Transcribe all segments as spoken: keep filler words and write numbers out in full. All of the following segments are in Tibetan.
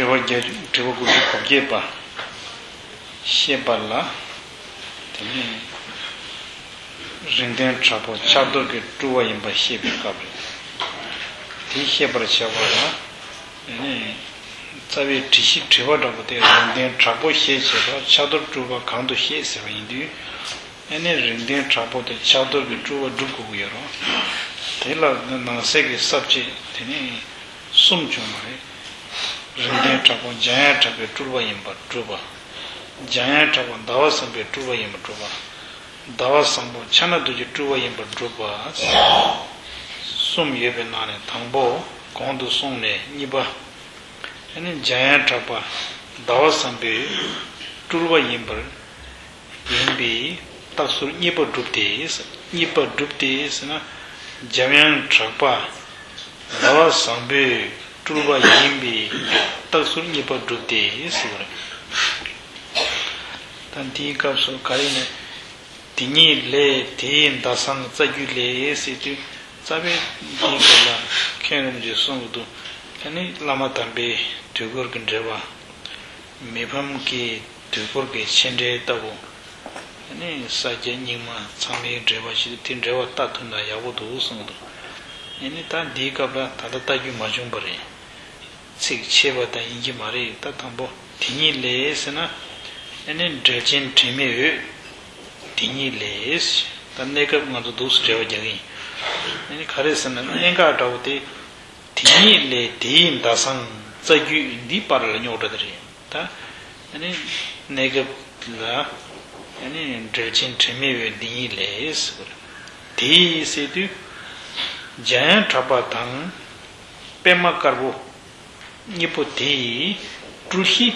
དྲི་བ་བརྒྱད་ཅུ། དྲི་བ་དགུ་བཅུ་གོ་བརྒྱད་པ། བཤད་པ་ལ། དེ་ནས་རིགས་ལྡན་དྲག་པོ་ཕྱག་རྡོར་གྱི་སྤྲུལ་པ་ཡིན་པ་བཤད་པའི་སྐབས་རེད། དེ་བཤད་པར་བྱ་བ་ལ། དེ་ནས་རྩ་བའི་དྲི་གཞི་དྲི་བ་འདྲ་པོ་དེ་རིགས་ལྡན་དྲག་པོ་ཞེས་བྱ་བ་ཕྱག་རྡོར་སྤྲུལ་པ་གང་དུ་བཤད་ཟེར་བ་ཡིན་དུས། ཨ་ནི་རིགས་ལྡན་དྲག་པོ་དེ་ཕྱག་རྡོར་གྱི་སྤྲུལ་པ་སྒྲུབ་དགོས་ཀྱི་ཡོད་རེད། དེ་ལ་ནང་གསེས་ཀྱི་ས་བཅད་དེ་ནི་གསུམ་བྱུང་བ་རེད། རིགས་ལྡན་དྲག་པོ་འཇམ་དབྱངས་གྲགས་པའི་སྤྲུལ་པ་ཡིན་པར་སྒྲུབ་པ། འཇམ་དབྱངས་གྲགས་པ་ཟླ་བ་བཟང་པོའི་སྤྲུལ་པ་ཡིན་པར་སྒྲུབ་པ། ཟླ་བ་བཟང་པོ་ཕྱག་ན་རྡོ་རྗེའི་སྤྲུལ་པ་ཡིན་པར་སྒྲུབ་པ། གསུམ་ཡོད་པའི་ནང་ནས་དང་པོ་གོང་དུ་སོང་ནས་གཉིས་པ། ཨ་ནི་འཇམ་དབྱངས་གྲགས་པ་ཟླ་བ་བཟང་པོའི་སྤྲུལ་པ་ཡིན་པར། ཡིན་པས་རྟགས་ཟུར་གཉིས་པ་གྲུབ་སྟེ། གཉིས་པ་གྲུབ་སྟེ་ཟེར་ན། འཇམ་དབྱངས་གྲགས་པ་ཟླ་བ་བཟང་པོའི་སྤྲུལ་པ་ཡིན་པས་རྟགས་ཟུར་གཉིས་པ་གྲུབ་སྟེ་ཟེར་བ་རེད། ད་འདིའི་སྐབས་སུ་ག་རེ་ནས། དེ་ཉིད་ལས་དེའི་ཟླ་གསང་རྩ་རྒྱུད་ལས་ཟེར་དུས། རྩ་བའི་འདིའི་སྐབས་ལ་མཁན་རིན་པོ་ཆེས་གསུང་གི་འདུག་ཨ་ནི་བླ་མ་དམ་པའི་དུས་འཁོར་གྱི་འགྲེལ་པ། མི་ཕམ་གྱི་དུས་འཁོར་གྱི་མཆན་འགྲེལ་ལྟ་བུ། ཨ་ནི་ས་སྐྱ་རྙིང་མ་ཚང་མའི་འགྲེལ་པ་ཞིག་དེ་འགྲེལ་པ་ལྟ་ཐུབ་ན་ཡག་པོ་འདུག་གསུངས་འདུག་ཨ་ནི་ད་འདིའི་སྐབས་ལ་ད་ལྟ་ལྟ་རྒྱུ་མ་བྱུང་བ་རེད། ཚིག་ཆད་པ་དང་ཡིན་གྱི་མ་རེད། ད་དང་པོ་དེ་ཉིད་ལས་ཟེར་ན། ཨ་ནི་འགྲེལ་ཆེན་དྲི་མེད་འོད་དེ་ཉིད་ལས། ད་གནས་སྐབས་ང་ཚོ་འདུག་སེ་འགྲེལ་པ་རྒྱག་གི་ཡིན། ཨ་ནི་ག་རེ་ཟེར་ན་གནད་འགག་འདྲ་བོ་དེ། དེ་ཉིད་ལས་དེའི་ཟླ་གསང་རྩ་རྒྱུད་འདི་པར་ལ་རྙོག་དྲ་དེ་རེད། ད་ཨ་ནི་གནས་སྐབས་ལ་ཨ་ནི་འགྲེལ་ཆེན་དྲི་མེད་འོད་འདི་ཉིད་ལས་ཟེར་བ་རེད། དེའི་ཟེར་དུས་འཇམ་དབྱངས་གྲགས་པ་དང་པདྨ་དཀར་པོ་གཉིས་པོ་དེའི་སྤྲུལ་གཞི་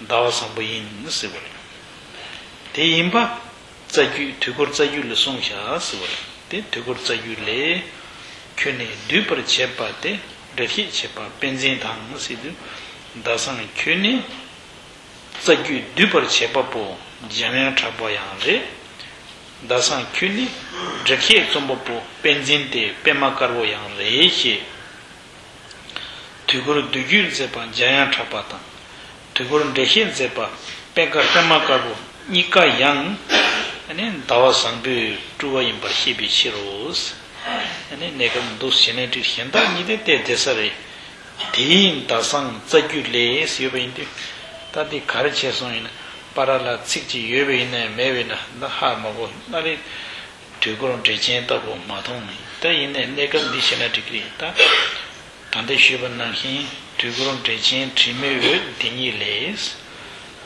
ཟླ་བ་བཟང་པོ་ཡིན་ཟེར་བ་རེད། དེ་ཡིན་པ། རྩ་རྒྱུད། དུས་འཁོར་རྩ་རྒྱུད་ལ་གསུངས་བཞག་ཟེར་བ་རེད། དེ་དུས་འཁོར་རྩ་རྒྱུད་ལས། ཁྱོད་ནི་བསྡུས་པར་བྱེད་པ་སྟེ། འགྲེལ་བཤད་བྱེད་པ་པཎ་ཆེན་དང་ཟེར་དུས། ཟླ་གསང་ཁྱོད་ནི་རྩ་རྒྱུད་བསྡུས་པར་བྱེད་པ་པོ་འཇམ་དབྱངས་གྲགས་པ་ཡང་རེད། ཟླ་གསང་ཁྱོད་ནི་འགྲེལ་བཤད་རྩོམ་པ་པོ་པཎ་ཆེན་ཏེ་པདྨ་དཀར་པོ་ཡང་རེད་ཞེས། དུས་འཁོར་བསྡུས་རྒྱུད་མཛད་པ་འཇམ་དབྱངས་གྲགས་པ་དང་། དུས་འཁོར་འགྲེལ་བཤད་མཛད་པ་པད་དཀར་པདྨ་དཀར་པོ་གཉིས་ཀ་ཡང་། ཨ་ནི་ཟླ་བ་བཟང་པོའི་སྤྲུལ་པ་ཡིན་པར་བཤད་པའི་ཕྱིར་རོ། ཨ་ནི་གནས་སྐབས་འདུག་ཟེར་ན་འགྲིག་གཞན་དག་གཉིས་དེ་བལྟས་བསྡད་ས་རེད། དེའི་ཟླ་གསང་རྩ་རྒྱུད་ལས་ཡོད་པ་ཡིན་དུས། ད་འདི་ག་རེ་བྱས་སོང་ཡིན་ན། པར་ལ་ཚིག་ཅིག་ཡོད་པ་ཡིན་ན་མེད་པ་ཡིན་ན་ད་ཧ་མ་གོ་ན་རེད། དུས་འཁོར་འགྲེལ་ཆེན་ལྟ་བུ་མ་མཐོང་ནས། ད་ཡིན་ནའི་གནས་སྐབས་འདི་བཤད་ན་འགྲིག་གི་རེད་ད། ད་ལྟ་ཞུས་པ་ནང་བཞིན་དུས་འཁོར་འགྲེལ་ཆེན་དྲི་མེད་འོད་དེ་ཉིད་ལས།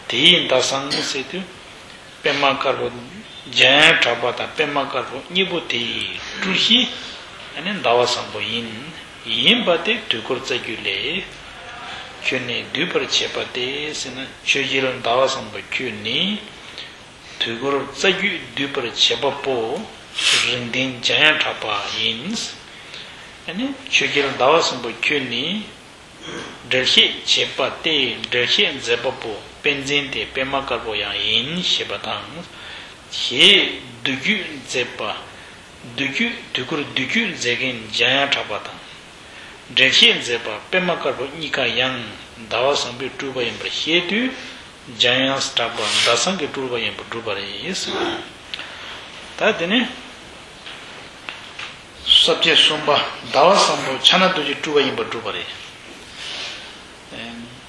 དེའི་ཟླ་གསང་ཟེར་དུས། པདྨ་དཀར་པོ། འཇམ་དབྱངས་གྲགས་པ་དང་པདྨ་དཀར་པོ་གཉིས་པོ་དེའི་སྤྲུལ་གཞི། ཨ་ནི་ཟླ་བ་བཟང་པོ་ཡིན། ཡིན་པ་དེ་དུས་འཁོར་རྩ་རྒྱུད་ལས། ཁྱོད་ནི་བསྡུས་པར་བྱེད་པ་སྟེ་ཟེར་ན། ཆོས་རྒྱལ་ཟླ་བ་བཟང་པོ་ཁྱོད་ནི། དུས་འཁོར་རྩ་རྒྱུད་བསྡུས་པར་བྱེད་པ་པོ། རིགས་ལྡན་འཇམ་དབྱངས་གྲགས་པ་ཡིན། ཨ་ནི་ཆོས་རྒྱལ་ཟླ་བ་བཟང་པོ་ཁྱོད་ནི། འགྲེལ་བཤད་བྱེད་པ་སྟེ། འགྲེལ་བཤད་མཛད་པ་པོ་པཎ་ཆེན་ཏེ་པདྨ་དཀར་པོ་ཡང་ཡིན་ཞེས་པ་དང་། ཞེས་བསྡུས་རྒྱུད་མཛད་པ། བསྡུས་རྒྱུད། དུས་འཁོར་བསྡུས་རྒྱུད་མཛད་མཁན་འཇམ་དབྱངས་གྲགས་པ་དང་། འགྲེལ་བཤད་མཛད་པ་པདྨ་དཀར་པོ་གཉིས་ཀ་ཡང་ཟླ་བ་བཟང་པོའི་སྤྲུལ་པ་ཡིན་པར་བཤད་དུས། འཇམ་དབྱངས་གྲགས་པ་ཟླ་གསང་གི་སྤྲུལ་པ་ཡིན་པར་སྒྲུབ་པ་རེད། ད་དེ་ནས་ས་བཅད་གསུམ་པ། ཟླ་བ་བཟང་པོ་ཕྱག་ན་རྡོ་རྗེའི་སྤྲུལ་པ་ཡིན་པར་སྒྲུབ་པ་རེད།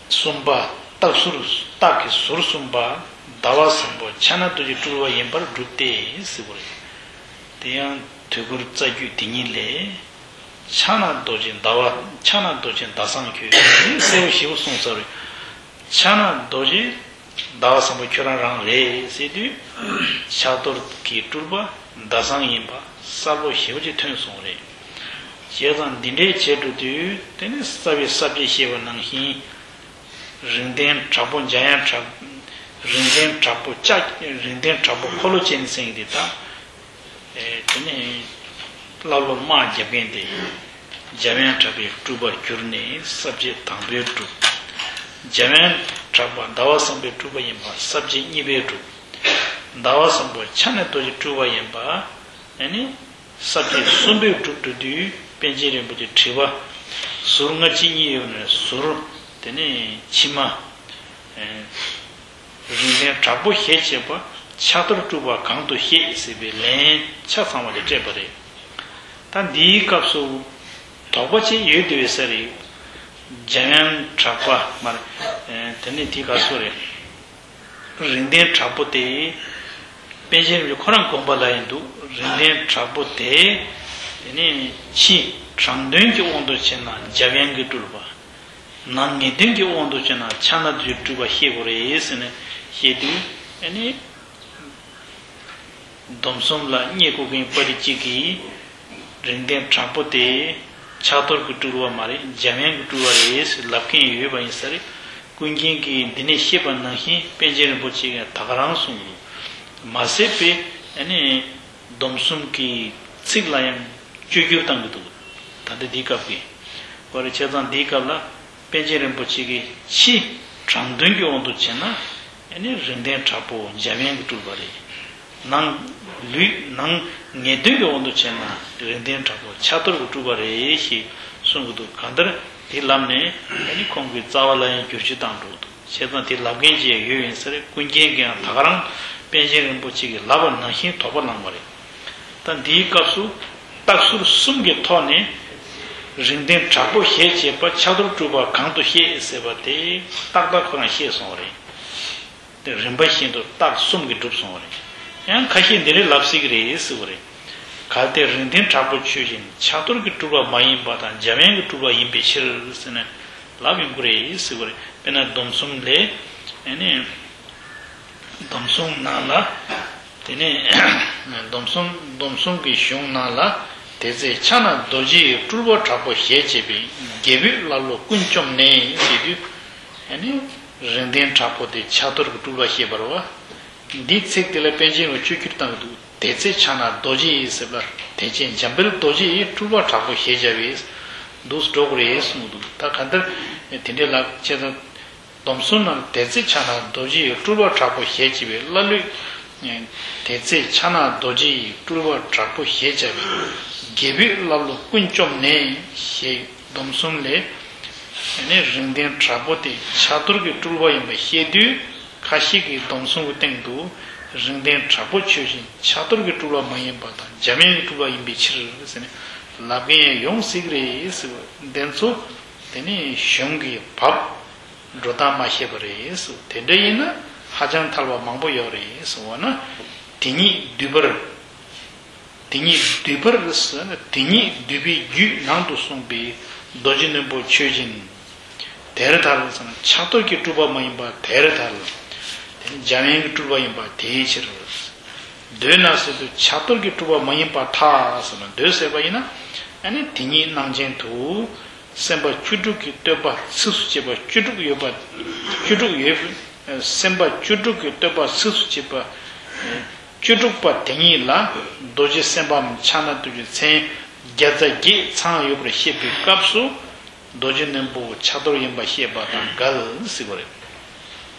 གསུམ་པ། རྟགས་ཟུར། རྟགས་ཀྱི་ཟུར་གསུམ་པ། ཟླ་བ་བཟང་པོ་ཕྱག་ན་རྡོ་རྗེའི་སྤྲུལ་པ་ཡིན་པར་སྒྲུབ་སྟེ་ཟེར་བ་རེད། དེ་ཡང་དུས་འཁོར་རྩ་རྒྱུད་དེ་ཉིད་ལས། ཕྱག་ན་རྡོ་རྗེ་ཟླ་བ། ཕྱག་ན་རྡོ་རྗེ་ཟླ་གསང་ཁྱོད། གསལ་པོ་ཞེ་པོ་གསུངས་ཚར་རེད། ཕྱག་ན་རྡོ་རྗེ་ཟླ་བ་བཟང་པོ་ཁྱོད་རང་རང་རེད་ཟེར་དུས། ཕྱག་རྡོར་གྱི་སྤྲུལ་པ་ཟླ་གསང་ཡིན་པ་གསལ་པོ་ཞེ་པོ་ཅིག་ཐོན་སོང་རེད། བྱས་ཙང་འདི་འདྲའི་བྱས་འགྲོ་དུས། དེ་ནི་རྩ་བའི་ས་བཅད་བཤད་པ་ནང་བཞིན། རིགས་ལྡན་དྲག་པོ་འཇམ་དབྱངས་དྲག་རིགས་ལྡན་དྲག་པོ་ལྕགས། རིགས་ལྡན་དྲག་པོ་འཁོར་ལོ་ཅན་ཟེར་མཁན་དེ་དག་ཨེ། དེ་ནས་བླ་སློབ་དམག་རྒྱབ་མཁན་དེ། འཇམ་དབྱངས་གྲགས་པའི་སྤྲུལ་པར་གྱུར་ནས་ས་བཅད་དང་པོའི་སྒྲུབ། འཇམ་དབྱངས་གྲགས་པ་ཟླ་བ་བཟང་པོའི་སྤྲུལ་པ་ཡིན་པ་ས་བཅད་གཉིས་པའི་སྒྲུབ། ཟླ་བ་བཟང་པོ་ཕྱག་ན་རྡོ་རྗེའི་སྤྲུལ་པ་ཡིན་པ། ཨ་ནི་ས་བཅད་གསུམ་པའི་སྒྲུབ་འགྲོ་དུས་པཎ་ཆེན་རིན་པོ་ཆེ་དྲི་བ་ཟུར་ལྔ་གཅིག་གཉིས་ཡོད་ནས་ཟུར། དེ་ནས་ཕྱི་མ། རིགས་ལྡན་དྲག་པོ་ཞེས་བྱ་བ་ཕྱག་རྡོར་སྤྲུལ་པ་གང་དུ་བཤད་ཟེར་བའི་ལན་ཆ་ཚང་བ་དེ་སྤྲད་པ་རེད། ད་འདིའི་སྐབས་སུ་དོགས་པ་ཅིག་ཡོད་བསྡད་པའི་ས་རེད། འཇམ་དབྱངས་གྲགས་པ་མ་རེད། དེ་ནས་དེའི་སྐབས་སུ་རེད། རིགས་ལྡན་དྲག་པོ་དེ། པཎ་ཆེན་རིན་པོ་ཆེ་ཁོ་རང་དགོངས་པ་ལ་ཡིན་འདུག་རིགས་ལྡན་དྲག་པོ་དེ། དེ་ནས་ཕྱི་དྲང་དོན་གྱི་དབང་དུ་བྱས་ན་འཇམ་དབྱངས་ཀྱི་སྤྲུལ་པ། ནང་ངེས་དོན་གྱི་དབང་དུ་བྱས་ན་ཕྱག་ན་རྡོ་རྗེའི་སྤྲུལ་པ་བཤད་དགོས་རེད་ཟེར་ནས་བཤད་དུས། ཨ་ནི། སྡོམ་གསུམ་ལ་བསྙད་བཀུར་མཁན་པ་རི་གཅིག་གིས། རིགས་ལྡན་དྲག་པོ་དེ། ཕྱག་རྡོར་གྱི་སྤྲུལ་པ་མ་རེད། འཇམ་དབྱངས་ཀྱི་སྤྲུལ་པ་རེད་ཟེར་ལབ་མཁན་ཡོད་པ་ཡིན་ས་རེད། ཀུན་མཁྱེན་གྱིས་འདི་ནས་བཤད་པ་ནང་བཞིན་པཎ་ཆེན་རིན་པོ་ཆེ་གིས་ད་ག་རང་གསུངས་འདུག་མ་ཟད་པའི་ཨ་ནི། སྡོམ་གསུམ་གྱི་ཚིག་ལ་ཡང་བཅོས་བསྒྱུར་བཏང་གི་འདུག་ད་ལྟ་འདིའི་སྐབས་ཀྱི། འོ་རེད། བྱས་ཙང་འདིའི་སྐབས་ལ། པཎ་ཆེན་རིན་པོ་ཆེ་གིས་ཕྱི་དྲང་དོན་གྱི་དབང་དུ་བྱས་ན། ཨ་ནི་རིགས་ལྡན་དྲག་པོ་འཇམ་དབྱངས་ཀྱི་སྤྲུལ་པ་རེད། ནང་ལུས་ནང་ངེས་དོན་གྱི་དབང་དུ་བྱས་ན་རིགས་ལྡན་དྲག་པོ་ཕྱག་རྡོར་གྱི་སྤྲུལ་པ་རེད་ཞེས་གསུང་གི་འདུག་གང་ལྟར་དེ་ལབ་ནས་ཨ་ནི་ཁོང་གིས་རྩ་བ་ལ་ཡང་བསྒྱུར་བཅོས་བཏང་འགྲོ་གི་འདུག་བྱས་ཙང་དེ་ལབ་མཁན་ཅིག་ཡོད་ཡིན་ས་རེད། ཀུན་མཁྱེན་གྱིས་ཡང་ད་ག་རང་པཎ་ཆེན་རིན་པོ་ཆེ་གིས་ལབ་པ་ནང་བཞིན་དོགས་པ་ལངས་པ་རེད། ད་འདིའི་སྐབས་སུ་རྟགས་ཚུལ་གསུམ་གྱི་ཐོག་ནས། རིགས་ལྡན་དྲག་པོ་ཞེས་བྱ་བ་ཕྱག་རྡོར་སྤྲུལ་པ་གང་དུ་བཤད་ཟེར་བ་དེ་ཏག་ཏག་ཁོ་རང་བཤད་སོང་བ་རེད། དེ་རིམ་པ་བཞིན་དུ་རྟགས་གསུམ་གྱིས་གྲུབ་སོང་བ་རེད། ཡང་ཁ་ཤས་འདི་འདྲའི་ལབ་སྲིད་ཀྱི་རེད་ཟེར་བ་རེད། གལ་ཏེ་རིགས་ལྡན་དྲག་པོ་ཆོས་ཅན་ཕྱག་རྡོར་གྱི་སྤྲུལ་པ་མ་ཡིན་པ་དང་འཇམ་དབྱངས་ཀྱི་སྤྲུལ་པ་ཡིན་པའི་ཕྱིར་ཟེར་ནས་ལབ་ཡོང་གི་རེད་ཟེར་བ་རེད། དཔེར་ན་སྡོམ་གསུམ་ལས། ཨ་ནི། སྡོམ་གསུམ་ནང་ལ། དེ་ནས་སྡོམ་གསུམ་སྡོམ་གསུམ་གྱི་གཞུང་ནང་ལ། དེ་ཚེ་ཕྱག་ན་རྡོ་རྗེའི་སྤྲུལ་པ་དྲག་པོ་ཞེས་བྱ་བའི་རྒྱལ་པོའི་ཀླ་ཀློ་ཀུན་བཅོམ་ནས་ཟེར་དུས། ཨ་ནི། རིགས་ལྡན་དྲག་པོ་དེ་ཕྱག་རྡོར་གྱི་སྤྲུལ་པ་ཞེས་པ་རེད་བ། འདིའི་ཚིག་དེ་ལ་པཎ་ཆེན་རིན་པོ་ཆེས་བཅོས་བསྒྱུར་བཏང་གི་འདུག་དེ་ཚེ་ཕྱག་ན་རྡོ་རྗེ་ཡིས་ཟེར་བ། དེ་ཚེ་འཇམ་དཔལ་རྡོ་རྗེ་ཡི་སྤྲུལ་པ་དྲག་པོ་ཞེས་བྱ་བའི་འདུག་འགྲོ་དགོས་རེད་གསུངས་འདུག་ད་ག་འདིར་དེ་འདྲའི་ལབ་བྱས་ཙང་། སྡོམ་གསུམ་ནང་དེ་ཚེ་ཕྱག་ན་རྡོ་རྗེ་ཡི་སྤྲུལ་པ་དྲག་པོ་ཞེས་བྱ་བའི་ཀླ་ཀློའི། དེ་ཚེ་ཕྱག་ན་རྡོ་རྗེ་ཡི་སྤྲུལ་པ་དྲག་པོ་ཞེས་བྱ་བའི་རྒྱལ་པོའི་ཀླ་ཀློ་ཀུན་བཅོམ་ནས་ཞེས་སྡོམ་གསུམ་ལས། ཨ་ནི་རིགས་ལྡན་དྲག་པོ་དེ་ཕྱག་རྡོར་གྱི་སྤྲུལ་པ་ཡིན་པ་བཤད་དུས། ཁ་ཤས་ཀྱིས་སྡོམ་གསུམ་གྱི་སྟེང་དུ། རིགས་ལྡན་དྲག་པོ་ཆོས་ཅན་ཕྱག་རྡོར་གྱི་སྤྲུལ་པ་མ་ཡིན་པ་དང་འཇམ་དབྱངས་ཀྱི་སྤྲུལ་པ་ཡིན་པའི་ཕྱིར་ཟེར་ནས་ལབ་མཁན་ཡང་ཡོང་སྲིད་ཀྱི་རེད་ཟེར་བ་འདི་ཚོ། དེ་ནི་གཞུང་གི་བབ་འགྲོ་སྟངས་མ་ཤེས་པ་རེད་ཟེར། དེ་འདྲ་ཡིན་ན་ཧ་ཅང་ཐལ་བ་མང་པོ་ཡོད་རེད་ཟེར་བ་ན། དེ་ཉིད་བསྡུས་པར། དེ་ཉིད་བསྡུས་པར་ཟེར་ན་དེ་ཉིད་བསྡུས་པའི་རྒྱུད་ནང་དུ་གསུངས་པའི་རྡོ་རྗེ་རྣོན་པོ་ཆོས་ཅན། དེར་ཐལ་ཟེར་ན་ཕྱག་རྡོར་གྱི་སྤྲུལ་པ་མ་ཡིན་པ་དེར་ཐལ། དེ་ནི་འཇམ་དབྱངས་ཀྱི་སྤྲུལ་པ་ཡིན་པ་དེའི་ཕྱིར། འདོད་ན་ཟེར་དུས་ཕྱག་རྡོར་གྱི་སྤྲུལ་པ་མ་ཡིན་པར་ཐལ་ཟེར་ན་འདོད་ཟེར་བ་ཡིན་ན། ཨ་ནི་དེ་ཉིད་སྣང་ཅན་དུ། སེམས་དཔའ་བཅུ་དྲུག་གི་བསྟོད་པ་ཚིགས་སུ་བཅད་པ་བཅུ་དྲུག་ཡོད་པ། བཅུ་དྲུག་ཡོད། སེམས་དཔའ་བཅུ་དྲུག་གི་བསྟོད་པ་ཚིགས་སུ་བཅད་པ། བཅུ་དྲུག་པ་དེ་ཉིད་ལ་རྡོ་རྗེ་སེམས་དཔའམ་ཕྱག་ན་རྡོ་རྗེ་མཚན་བརྒྱ་རྩ་བརྒྱད་ཚང་ཡོད་པར་བཤད་པའི་སྐབས་སུ། རྡོ་རྗེ་རྣོན་པོ་ཕྱག་རྡོར་ཡིན་པ་བཤད་པ་དང་འགལ་ཟེར་བ་རེད།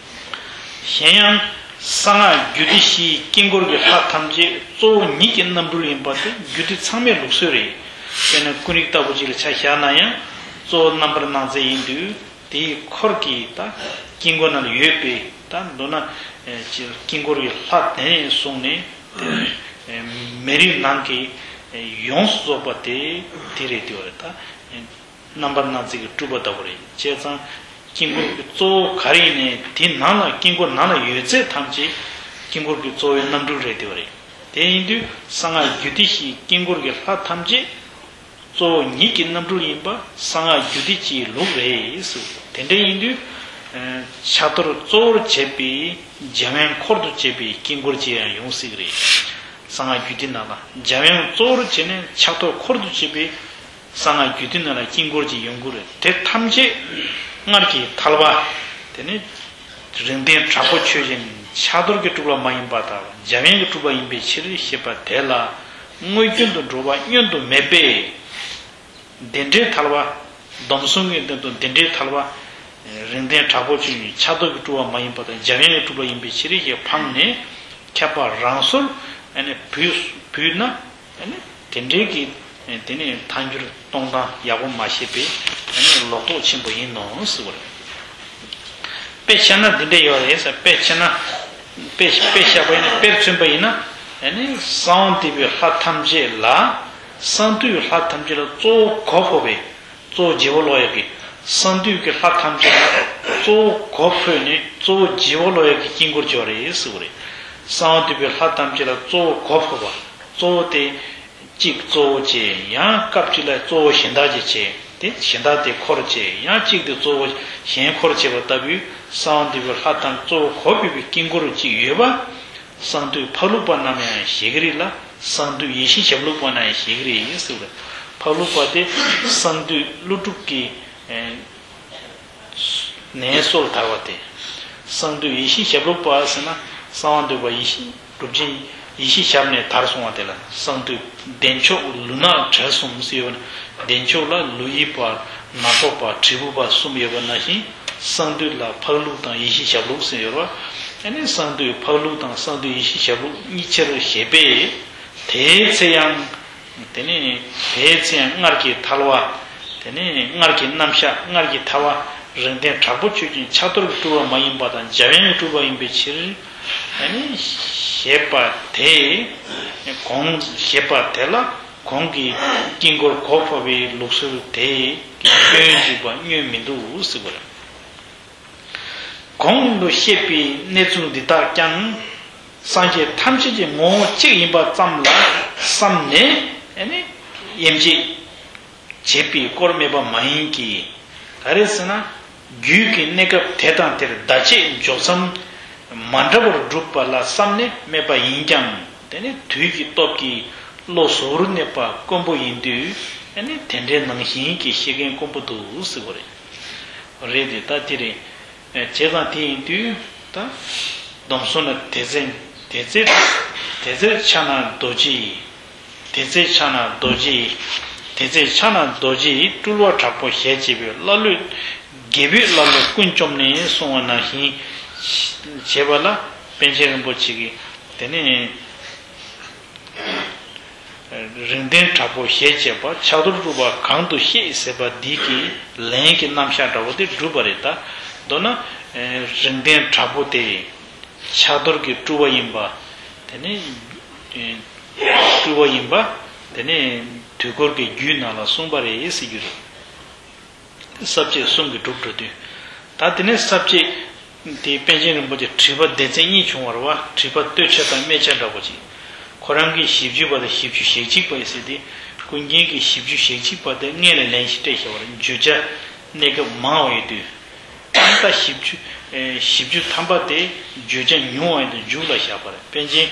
གཞན་ཡང་། གསང་སྔགས་རྒྱུད་སྡེ་བཞིའི་དཀྱིལ་འཁོར་གྱི་ལྷ་ཐམས་ཅད་གཙོ་བོ་ཉིད་ཀྱི་རྣམ་སྤྲུལ་ཡིན་པ་དེ་རྒྱུད་སྡེ་ཚང་མའི་ལུགས་སྲོལ་རེད། དཔེར་ན་ཀུན་རིག་ལྟ་བུ་ཅིག་ལ་ཆ་བཞག་ན་ཡང་གཙོ་བོ་རྣམ་པར་སྣང་མཛད་ཡིན་དུས། དེའི་འཁོར་གྱི་ད་དཀྱིལ་འཁོར་ནང་ལ་ཡོད་པའི་ད་མདོར་ན་ཨེ་ཅི་དཀྱིལ་འཁོར་གྱི་ལྷ་དེ་ནས་བཟུང་ནས་དེ་ཨེ་མེ་རི་ནང་གི་ཨེ་ཡོངས་སུ་རྫོགས་པ་དེ་དེ་རེད་དེ་བ་རེད། ད་ཨེ་རྣམ་པར་སྣང་མཛད་ཀྱི་སྤྲུལ་པ་ལྟ་བུ་རེད། བྱས་ཙང་དཀྱིལ་འཁོར་གྱི་གཙོ་བོ་ག་རེ་ཡིན་ནའི་དེ་ནང་ལ་དཀྱིལ་འཁོར་ནང་ལ་ཡོད་ཚད་ཐམས་ཅད་དཀྱིལ་འཁོར་གྱི་གཙོ་བོའི་རྣམ་སྤྲུལ་རེད་དེ་བ་རེད། དེ་ཡིན་དུས་གསང་སྔགས་རྒྱུད་སྡེ་བཞིའི་དཀྱིལ་འཁོར་གྱི་ལྷ་ཐམས་ཅད་གཙོ་བོ་ཉིད་ཀྱི་རྣམ་སྤྲུལ་ཡིན་པ་གསང་སྔགས་རྒྱུད་སྡེ་སྤྱིའི་ལུགས་རེད་ཟེར། དེ་འདྲ་ཡིན་དུས། ཕྱག་རྡོར་གཙོ་བོར་བྱས་པའི་འཇམ་དབྱངས་འཁོར་དུ་བྱས་པའི་དཀྱིལ་འཁོར་ཅིག་ཡང་ཡོང་སྲིད་ཀྱི་རེད། གསང་སྔགས་རྒྱུད་སྡེ་ནང་ལ་འཇམ་དབྱངས་གཙོ་བོར་བྱས་ནས་ཕྱག་རྡོར་འཁོར་དུ་བྱས་པའི་གསང་སྔགས་རྒྱུད་སྡེ་ནང་ལ་དཀྱིལ་འཁོར་ཅིག་ཡོང་གི་རེད། དེ་ཐམས་ཅད་སྔར་གྱི་ཐལ་བ། དེ་ནི། རིགས་ལྡན་དྲག་པོ་ཆོས་ཅན་ཕྱག་རྡོར་གྱི་སྤྲུལ་པ་མ་ཡིན་པ་དང་འཇམ་དབྱངས་ཀྱི་སྤྲུལ་པ་ཡིན་པའི་ཕྱིར་ཞེས་པ་དེ་ལ་དངོས་སྐྱོན་དུ་འགྲོ་བ་བསྙོན་དུ་མེད་པས། འདི་འདྲའི་ཐལ་བ། སྡོམ་གསུམ་གྱི་སྟེང་དུ་འདི་འདྲའི་ཐལ་བ། རིགས་ལྡན་དྲག་པོ་ཆོས་ཅན་ཕྱག་རྡོར་གྱི་སྤྲུལ་པ་མ་ཡིན་པ་དང་འཇམ་དབྱངས་ཀྱི་སྤྲུལ་པ་ཡིན་པའི་ཕྱིར་ཞེས་འཕངས་ནས་མཁས་པ་རང་སོར་ཨ་ནི་བུད་བུད་ན། ཨ་ནི་དེ་འདྲའི་གི་དེ་ནི་ཐལ་འགྱུར་གཏོང་སྟངས་ཡག་པོ་མ་ཤེས་པའི་ཨ་ནི་ལོག་རྟོག་ཆེན་པོ་ཡིན་ནོ་ཟེར་བ་རེད། དཔེ་བཤད་ན་འདི་འདྲ་ཡོད་རེད་ཟེར། དཔེ་བཤད་ན། དཔེ་དཔེ་བཤད་པ་ཡིན་ན། དཔེར་མཚོན་པ་ཡིན་ན། ཨ་ནི་གསང་བ་འདུས་པའི་ལྷ་ཐམས་ཅད་ལ། གསང་འདུས་ལྷ་ཐམས་ཅད་ལ་གཙོ་བོ་གོ་ཕོབ་པའི། གཙོ་བོ་བརྗེ་བོ་སློག་ཡག་གི། གསང་འདུས་ཀྱི་ལྷ་ཐམས་ཅད་ལ་གཙོ་བོ་གོ་ཕོབ་ནས་གཙོ་བོ་བརྗེ་བོ་སློག་ཡག་གི་དཀྱིལ་འཁོར་ཅིག་ཡོད་རེད་ཟེར་བ་རེད། གསང་བ་འདུས་པའི་ལྷ་ཐམས་ཅད་ལ་གཙོ་བོ་གོ་ཕོབ་པ། གཙོ་བོ་དེ། གཅིག་གཙོ་བོ་བྱས། ཡང་སྐབས་གཅིག་ལ་གཙོ་བོ་གཞན་དག་ཅིག་བྱས། དེ་གཞན་དག་དེ་འཁོར་བྱས། ཡང་གཅིག་དེ་གཙོ་བོ་གཞན་འཁོར་བྱས་པ་ལྟ་བུའི་གསང་བ་འདུས་པའི་ལྷ་ཐམས་ཅད་གཙོ་བོ་གོ་ཕོབ་པའི་དཀྱིལ་འཁོར་གཅིག་ཡོད་པ། གསང་འདུས་འཕགས་ལུགས་པ་རྣམས་ཡང་བཞེད་ཀྱི་རེད་ལ། གསང་འདུས་ཡེ་ཤེས་ཞབས་ལུགས་པ་རྣམས་ཡང་བཞེད་ཀྱི་རེད་ཟེར་བ་རེད། འཕགས་ལུགས་པ་དེ་གསང་འདུས་ཀླུ་སྒྲུབ་ཀྱི། ཨེ། ནས་སྲོལ་དར་བ་སྟེ། གསང་འདུས་ཡེ་ཤེས་ཞབས་ལུགས་པ་ཟེར་ན། གསང་བ་འདུས་པ་ཡེ་ཤེས་གྲུབ་ཆེན་ཡེ་ཤེས་ཞབས་ནས་དར་སོང་བ་དེ་ལ། གསང་འདུས་བདེ་མཆོག་ལུས་ངག་བྲལ་གསུམ་ཟེར་ཡོད་པ་ན། བདེ་མཆོག་ལ་ལུས་ཡོད་པ། ནག་པོ་པ། དྲིལ་བུ་པ་གསུམ་ཡོད་པ་ནང་བཞིན། གསང་འདུས་ལ་འཕགས་ལུགས་དང་ཡེ་ཤེས་ཞབས་ལུགས་ཟེར་ཡོད་པ། ཨ་ནི་གསང་འདུས་འཕགས་ལུགས་དང་གསང་འདུས་ཡེ་ཤེས་ཞབས་ལུགས་གཉིས་ཆར་བཞེད་པས། དེའི་ཚེ་ཡང་། དེ་ནས་དེའི་ཚེ་ཡང་སྔར་གྱི་ཐལ་བ། དེ་ནས་སྔར་གྱི་རྣམ་གཞག་སྔར་གྱི་ཐལ་བ། རིགས་ལྡན་དྲག་པོ་ཆོས་ཅན། ཕྱག་རྡོར་གྱིས་སྤྲུལ་པ་མ་ཡིན་པ་དང་། འཇམ་དབྱངས་ཀྱིས་སྤྲུལ་པ་ཡིན་པའི་ཕྱིར། ཨ་ནི་ཞེས་པ་དེ། གོང་ཞེས་པ་དེ་ལ་གོང་གི་དཀྱིལ་འཁོར་གོ་ཕོབ་པའི་ལུགས་སྲོལ་དེ་གི་སྐྱོན་འཇུག་པ་བསྙོན་མི་འདུག་ཟེར་བ་རེད། གོང་དུ་བཤད་པའི་གནས་ཚུལ་འདི་དག་ཀྱང་། སངས་རྒྱས་ཐམས་ཅད་ཀྱི་ངོ་བོ་གཅིག་ཡིན་པ་ཙམ་ལ་བསམ་ནས། ཨ་ནི་དབྱེ་འབྱེད་བྱེད་པའི་སྐོར་སྨྲས་པ་མ་ཡིན་གྱི། ག་རེ་ཟེར་ན། རྒྱུད་ཀྱི་གནས་སྐབས་དེ་དང་དེར་བརྡ་ཆད་འཇོག་མཚམས་མ་འདྲ་བར་སྒྲུབ་པ་ལ་བསམ་ནས་སྨྲས་པ་ཡིན་ཀྱང་། དེ་ནི་དུས་ཀྱི་སྟོབས་ཀྱིས་བློ་གཟུ་བོར་གནས་པ་དཀོན་པོ་ཡིན་དུས། ཨ་ནི་དེ་འདྲའི་ནང་བཞིན་གྱི་བཤད་མཁན་དཀོན་པོ་འདུག་ཟེར་བ་རེད། རེད་དེ། ད་དེ་རེད། བྱས་ཙང་དེ་ཡིན་དུས་ད། སྡོམ་གསུམ་ལ་དེ་ཚེ། དེ་ཚེ། དེ་ཚེ་ཕྱག་ན་རྡོ་རྗེ་ཡིས། དེ་ཚེ་ཕྱག་ན་རྡོ་རྗེ་ཡིས། དེ་ཚེ་ཕྱག་ན་རྡོ་རྗེ་ཡིས། སྤྲུལ་པ་དྲག་པོ་ཞལ་བྱེད་པའི། ཀླ་ཀློས། རྒྱལ་པོས་ཀླ་ཀློ་ཀུན་བཅོམ་ནས་གསུངས་པ་ནང་བཞིན་བྱས་པ་ལ། པཎ་ཆེན་རིན་པོ་ཆེ་གིས་དེ་ནས། རིགས་ལྡན་དྲག་པོ་ཞལ་བྱེད་པ། ཕྱག་རྡོར་སྤྲུལ་པ་གང་དུ་གཤེགས་ཟེར་བ་འདི་གི་ལན་གྱི་རྣམ་གཞག་འདྲ་བོ་དེ་གྲུབ་པ་རེད། ད་མདོར་ན། རིགས་ལྡན་དྲག་པོ་དེ་ཕྱག་རྡོར་གྱི་སྤྲུལ་པ་ཡིན་པ། དེ་ནས་སྤྲུལ་པ་ཡིན་པ། དེ་ནས་དུས་འཁོར་གྱི་རྒྱུད་ནང་ལ་གསུངས་པ་རེད་ཟེར་རྒྱུ་རེད། ས་བཅད་གསུམ་གྱིས་གྲུབ་འགྲོ་དུས། ད་དེ་ནས་ས་བཅད་དེ་པཎ་ཆེན་རིན་པོ་ཆེ་དྲི་བ་སྡེ་ཚན་གཉིས་བྱུང་བ་རེད་པ། དྲི་བ་བསྟོད་ཆ་དང་སྨད་ཆ་འདྲ་པོ་ཅིག་ཁོ་རང་གི་བཞི་བཅུ་པ་དང་བཞི་བཅུ་ཞེ་གཅིག་པ་ཡིན་ཟེར་ཏེ། ཀུན་མཁྱེན་གྱི་བཞི་བཅུ་ཞེ་གཅིག་པ་དེ་སྔོན་ལ་ལན་ཞིག་སྤྲད་བཞག་པ་རེད། བརྗོད་བྱ་གནས་སྐབས་མང་བ་ཡོད་དུས། ད་བཞི་བཅུ། ཨེ། བཞི་བཅུ་ཐམ་པ་དེ་བརྗོད་བྱ་ཉུང་བ་ཡིན་དུས་མཇུག་ལ་བཞག་པ་རེད། པཎ་ཆེན།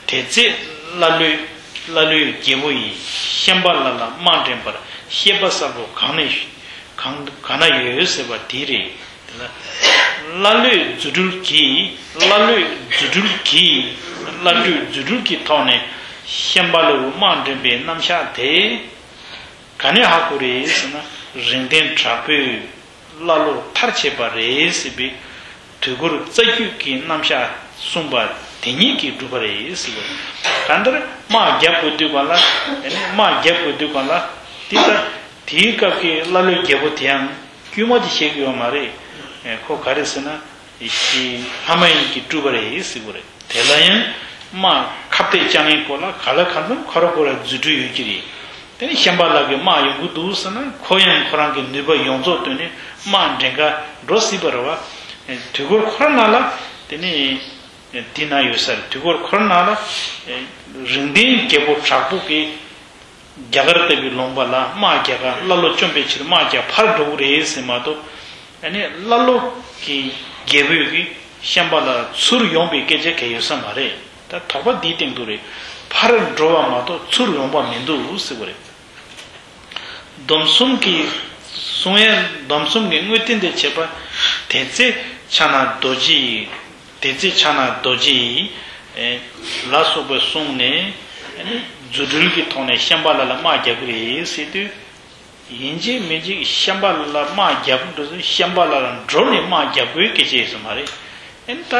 དེ་ཚེ་ཀླ་ཀློས། ཀླ་ཀློས་རྒྱལ་པོ་ཡིས། ཤན་པ་ལ་ལ་དམག་འདྲེན་པར་གཤེགས་པ་གསལ་པོ་གང་ནས། གང་གང་ན་ཡོད་ཟེར་བ་དེ་རེད། དེ་ལ། ཀླ་ཀློས་རྫུ་འཕྲུལ་གྱིས། ཀླ་ཀློས་རྫུ་འཕྲུལ་གྱིས། ཀླ་ཀློས་རྫུ་འཕྲུལ་གྱི་ཐོག་ནས་ཤན་པ་ལ་ལུ་དམག་འདྲེན་པའི་རྣམ་གཞག་དེ། ག་ནས་ཧ་གོ་རེད་ཟེར་ན། རིགས་ལྡན་དྲག་པོས། ཀླ་ཀློར་མཐར་བྱེད་པ་རེད་ཟེར་བའི་དུས་འཁོར་རྩ་རྒྱུད་ཀྱི་རྣམ་གཞག་གསུངས་པ་དེ་ཉིད་ཀྱིས་གྲུབ་པ་རེད་ཟེར་བ། གང་ལྟར་དམག་རྒྱག་དགོས་དུས་གང་ལ། དེ་ནས་དམག་རྒྱག་དགོས་དུས་གང་ལ། དེ་ལྟར་དེའི་སྐབས་ཀྱི་ཀླ་ཀློའི་རྒྱལ་པོ་དེའང་དཀྱུས་མ་དེ་བཤད་ཀྱི་ཡོད་མ་རེད། ཁོ་ག་རེ་ཟེར་ན། ཀྱི་ལྷ་མ་ཡིན་གྱིས་སྤྲུལ་པ་རེད་ཟེར་བ་རེད། དེ་ལ་ཡང་དམག་ཁ་གཏད་བཅག་མཁན་སྐོར་ལ་ག་ལ་གང་འཚམ་ཁོ་རང་ཁོ་རང་རྫུ་འཕྲུལ་ཡོད་ཀྱི་རེད། དེ་ནས་ཤན་པ་ལ་ལུ་གིས་དམག་ཡོང་གི་འདུག་ཟེར་ན། ཁོ་ཡང་ཁོ་རང་གི་ནུས་པ་ཡོངས་རྫོགས་བཏོན་ནས་དམག་འདྲེན་ག་འགྲོ་སྲིད་པ་རེད་པ། དུས་འཁོར་ཁོ་རང་ནང་ལ། དེ་ནས་འདི་ན་ཡོད་ས་རེད། དུས་འཁོར་ཁོ་རང་ནང་ལ། རིགས་ལྡན་རྒྱལ་པོ་དྲག་པོ་གིས། རྒྱ་གར་ལྟ་བུའི་ལུང་པ་ལ་དམག་རྒྱག་ག་ཀླ་ཀློ་བཅོམ་པའི་ཕྱིར་དམག་རྒྱག་ཕར་འགྲོ་གི་རེད་ཟེར་མ་གཏོགས། ཨ་ནི་ཀླ་ཀློ་གི་རྒྱལ་པོས་ཀྱི་ཤན་པ་ལ་ཚུར་ཡོང་པའི་སྐད་ཆ་གང་ཡང་ཡོད་ས་མ་རེད། ད་དོགས་པ་འདིའི་སྟེང་དུ་རེད། ཕར་འགྲོ་བ་མ་གཏོགས་ཚུར་ཡོང་པ་མི་འདུག་ཟེར་བ་རེད། སྡོམ་གསུམ་གྱི་གསུང་ཡན། སྡོམ་གསུམ་གྱི་དངོས་བསྟན་དེ་བྱེད་པ། དེ་ཚེ་ཕྱག་ན་རྡོ་རྗེ་ཡིས། དེ་ཚེ་ཕྱག་ན་རྡོ་རྗེ་ཡིས། ལ་སོགས་པའི་གསུངས་ནས། རྫུ་འཕྲུལ་གྱི་ཐོག་ནས་ཤན་པ་ལ་ལ་དམག་རྒྱག་གི་རེད་ཟེར་དུས། ཡིན་གཅིག་མིན་གཅིག་ཤན་པ་ལ་ལ་དམག་རྒྱག་གི་འདུག་ཟེར། ཤན་པ་ལ་ལ་འགྲོ་ནས་དམག་རྒྱག་དགོས་སྐད་ཆ་ཡོད་ས་མ་རེད། ཨེ་ནི་ད་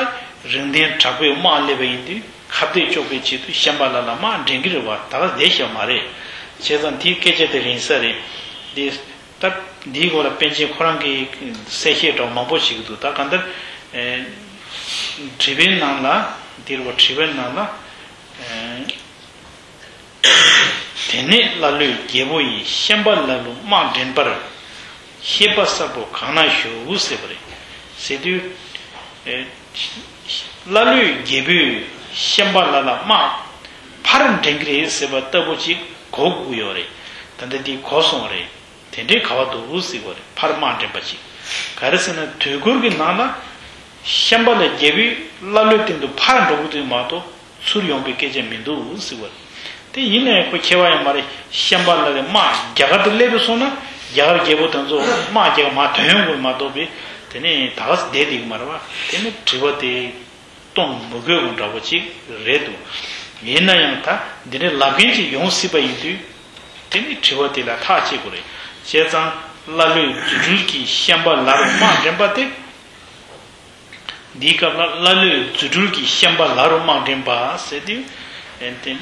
རིགས་ལྡན་དྲག་པོས་དམག་སླེབས་པ་ཡིན་དུས་ཁ་གཏད་གཅོག་པའི་ཆེད་དུ་ཤན་པ་ལ་ལ་དམག་འདྲེན་གྱི་རེད་པ། ད་ག་བསྡད་བཞག་མ་རེད། བྱས་ཙང་དེའི་སྐད་ཆ་དེ་རིང་ས་རེད། དེ་ད། འདིའི་སྐོར་ལ་པཎ་ཆེན་ཁོ་རང་གིས་གསལ་བཤད་འདྲ་བོ་མང་པོ་བྱེད་ཀྱི་འདུག་ད་གང་ལྟར། ཨེ། དྲི་བའི་ནང་ལ། འདིར་བ་དྲི་བའི་ནང་ལ། ཨེ། དེ་ནས་ཀླ་ཀློས་རྒྱལ་པོ་ཡི། ཤན་པ་ལ་ལུ་དམག་འདྲེན་པར། བཤད་པ་གསལ་པོ་གང་ན་བཞུགས་ཟེར་བ་རེད། ཟེར་དུས། ཨེ། ཀླ་ཀློས་རྒྱལ་པོས་ཤན་པ་ལ་ལ་དམག་ཕར་འདྲེན་གྱི་རེད་ཟེར་བ་ལྟ་བུ་ཅིག་གོ་དགོས་ཡོད་རེད། ད་ལྟ་འདི་གོ་སོང་བ་རེད། དེ་འདྲའི་ག་བ་འདུག་ཟེར་བ་རེད། ཕར་དམག་འདྲེན་པ་ཅིག་ག་རེ་ཟེར་ན། དུས་འཁོར་གྱི་ནང་ལ་ཤན་པ་ལ་རྒྱལ་པོས་ཀླ་ཀློའི་སྟེང་དུ་ཕར་འགྲོ་གི་འདུག་མ་གཏོགས་ཚུར་ཡོང་པའི་སྐད་ཆ་མི་འདུག་ཟེར་བ་རེད། དེ་ཡིན་ནའི་ཁོ་ཁྱད་པར་ཡང་མ་རེད། ཤན་པ་ལ་ལས་དམག་རྒྱ་གར་དུ་སླེབས་སོང་ན་རྒྱ་གར་རྒྱལ་པོ་དེ་ཚོ་དམག་རྒྱག་མ་ཐོན་ཡོང་དགོས་མ་གཏོགས་པའི་དེ་ནས་ད་ག་སེ་བསྡད་བསྡད་ཀྱི་མ་རེད་བ། དེ་ནི་དྲི་བ་དེ། གཏོང་མི་དགོས་པ་འདྲ་པོ་ཅིག་རེད་འདུག་ཡིན་ན་ཡང་ད་འདི་འདྲའི་ལབ་མཁན་ཅིག་ཡོང་སྲིད་པ་ཡིན་དུས། དེ་ནི་དྲི་བ་དེ་ལ་ཐག་བཅད་དགོས་རེད། བྱས་ཙང་ཀླ་ཀློས་རྫུ་འཕྲུལ་གྱིས་ཤན་པ་ལ་རུ་དམག་འདྲེན་པ་སྟེ། འདིའི་སྐབས་ལ་ཀླ་ཀློས་རྫུ་འཕྲུལ་གྱིས་ཤན་པ་ལ་རུ་དམག་འདྲེན་པ་ཟེར་དུས། ཨེ་དེ།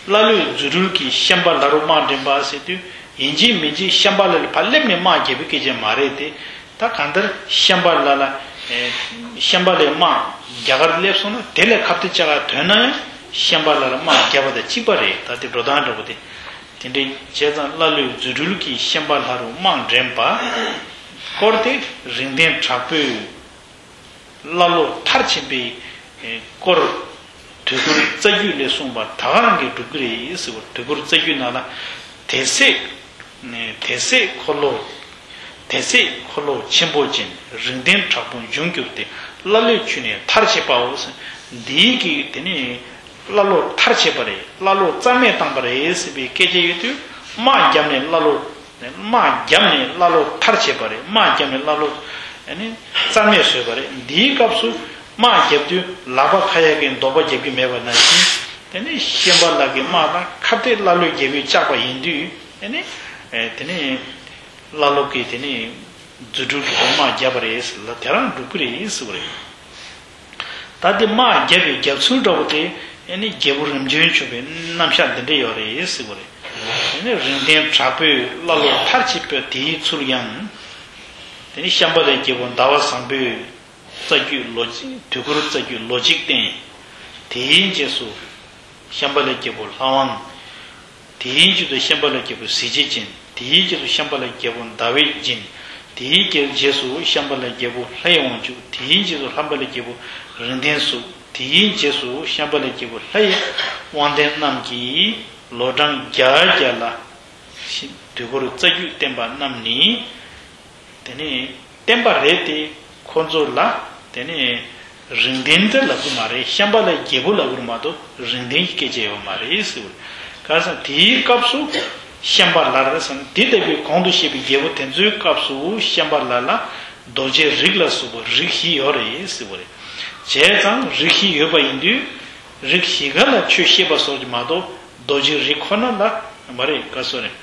ཀླ་ཀློས་རྫུ་འཕྲུལ་གྱིས་ཤན་པ་ལ་རུ་དམག་འདྲེན་པ་ཟེར་དུས། ཡིན་གཅིག་མིན་གཅིག་ཤན་པ་ལ་ལ་ཕར་སླེབས་ནས་དམག་རྒྱག་པའི་སྐད་ཆ་མ་རེད་དེ། ད་གང་ལྟར་ཤན་པ་ལ་ལ། ཨེ། ཤན་པ་ལའི་དམག་རྒྱ་གར་སླེབས་སོང་ན་དེ་ལས་ཁ་གཏད་བཅག་ག་ཐོན་ན་ཡང་ཤན་པ་ལ་ལ་དམག་རྒྱབ་པ་དང་གཅིག་པ་རེད། ད་དེ་འགྲོ་སྟངས་འདྲ་པོ་དེ། དེ་འདྲའི་བྱས་ཙང་ཀླ་ཀློས་རྫུ་འཕྲུལ་གྱིས་ཤན་པ་ལ་རུ་དམག་འདྲེན་པ། སྐོར་དེ་རིགས་ལྡན་དྲག་པོས། ཀླ་ཀློ་མཐར་ཕྱིན་པའི་སྐོར། དུས་འཁོར་རྩ་རྒྱུད་ལས་གསུངས་པ་ད་ག་རང་གིས་སྒྲུབ་ཀྱི་རེད་ཟེར་བ། དུས་འཁོར་རྩ་རྒྱུད་ནང་ལ། དེ་ཚེ། དེ་ཚེ་འཁོར་ལོ། དེ་ཚེ་འཁོར་ལོ་ཆེན་པོ་ཅན། རིགས་ལྡན་དྲག་པོ་འབྱུང་གྱུར་ཏེ། ཀླ་ཀློས་ཆུད་ནས་མཐར་ཕྱིན་པའོ། འདིའི་གི་དེ་ནི། ཀླ་ཀློ་མཐར་ཕྱིན་པ་རེད། ཀླ་ཀློ་རྩ་མེད་བཏང་པ་རེད་ཟེར་བའི་སྐད་ཆ་ཡོད་དུས། དམག་བརྒྱབ་ནས་ཀླ་ཀློ། དམག་བརྒྱབ་ནས་ཀླ་ཀློ་མཐར་ཕྱིན་པ་རེད། དམག་བརྒྱབ་ནས་ཀླ་ཀློ། ཨ་ནི། རྩ་མེད་བཟོས་པ་རེད། འདིའི་སྐབས་སུ་དམག་བརྒྱབ་དུས་ལག་པ་ཁ་ཡ་གིས་འདོགས་པ་རྒྱབ་ཀྱི་མེད་པ་ནང་བཞིན། དེ་ནས་ཤན་པ་ལ་གི་དམག་དང་ཁ་གཏད་ཀླ་ཀློས་རྒྱལ་པོས་བཅག་པ་ཡིན་དུས། ཨ་ནི། ཨེ། དེ་ནས་ཀླ་ཀློ་གིས་དེ་ནས་རྫུ་འཕྲུལ་གྱིས་དམག་བརྒྱབ་པ་རེད་ཟེར་ལ་དེ་རང་སྒྲུབ་ཀྱི་རེད་ཟེར་བ་རེད། ད་དེ་དམག་བརྒྱབ་པའི་རྒྱབ་ཚུལ་འདྲ་པོ་དེ། ཨ་ནི་རྒྱལ་པོ་རིམ་བྱོན་བྱུང་བའི་རྣམ་གཞག་འདི་འདྲ་ཡོད་རེད་ཟེར་བ་རེད། ཨ་ནི་རིགས་ལྡན་དྲག་པོས་ཀླ་ཀློ་མཐར་ཕྱིན་པ་དེའི་ཚུལ་ཡང་། དེ་ནི་ཤན་པ་ལའི་རྒྱལ་པོ་ཟླ་བ་བཟང་པོས་རྩ་རྒྱུད་ལོ་གཅིག་དུས་འཁོར་རྩ་རྒྱུད་ལོ་གཅིག་བསྟན། དེའི་རྗེས་སུ། ཤན་པ་ལའི་རྒྱལ་པོ་ལྷ་དབང་། དེའི་རྗེས་སུ་ཤན་པ་ལའི་རྒྱལ་པོ་གཟི་བརྗིད་ཅན། དེའི་རྗེས་སུ་ཤན་པ་ལའི་རྒྱལ་པོ་ཟླ་བའི་སྦྱིན། དེའི་རྗེས་སུ་ཤན་པ་ལའི་རྒྱལ་པོ་ལྷའི་དབང་ཕྱུག། དེའི་རྗེས་སུ་ཤན་པ་ལའི་རྒྱལ་པོ་རིགས་ལྡན་གཟུགས། དེའི་རྗེས་སུ་ཤན་པ་ལའི་རྒྱལ་པོ་ལྷའི་དབང་ལྡན་རྣམས་ཀྱིས་ལོ་གྲངས་བརྒྱ་བརྒྱ་ལ་དུས་འཁོར་རྩ་རྒྱུད་བསྟན་པ་རྣམས་ནི། དེ་ནས་བསྟན་པ་རེད་དེ། ཁོ་ཚོ་ལ་དེ་ནས་རིགས་ལྡན་དེ་ལབ་ཀྱི་མ་རེད། ཤན་པ་ལའི་རྒྱལ་པོ་ལབ་ཀྱི་མ་གཏོགས་རིགས་ལྡན་གྱི་སྐད་ཆ་ཡོད་མ་རེད་ཟེར་བ་རེད། ག་རེ་ཟེར་ན་དེའི་སྐབས་སུ་ཤན་པ་ལ་ལ་ཟེར་ན་དེ་ལྟ་བུའི་གོང་དུ་བཤད་པའི་རྒྱལ་པོ་དེ་ཚོའི་སྐབས་སུ་ཤན་པ་ལ་ལ་རྡོ་རྗེ་རིགས་ལ་སོགས་པ་རིགས་བཞི་ཡོད་རེད་ཟེར་བ་རེད། བྱས་ཙང་རིགས་བཞི་ཡོད་པ་ཡིན་དུས་རིགས་བཞི་ཀ་ལ་ཆོས་བཤད་པ་སོགས་ཀྱི་མ་གཏོགས་རྡོ་རྗེ་རིགས་ཁོ་ན་ལ་མ་རེད། ག་སོ་རེད།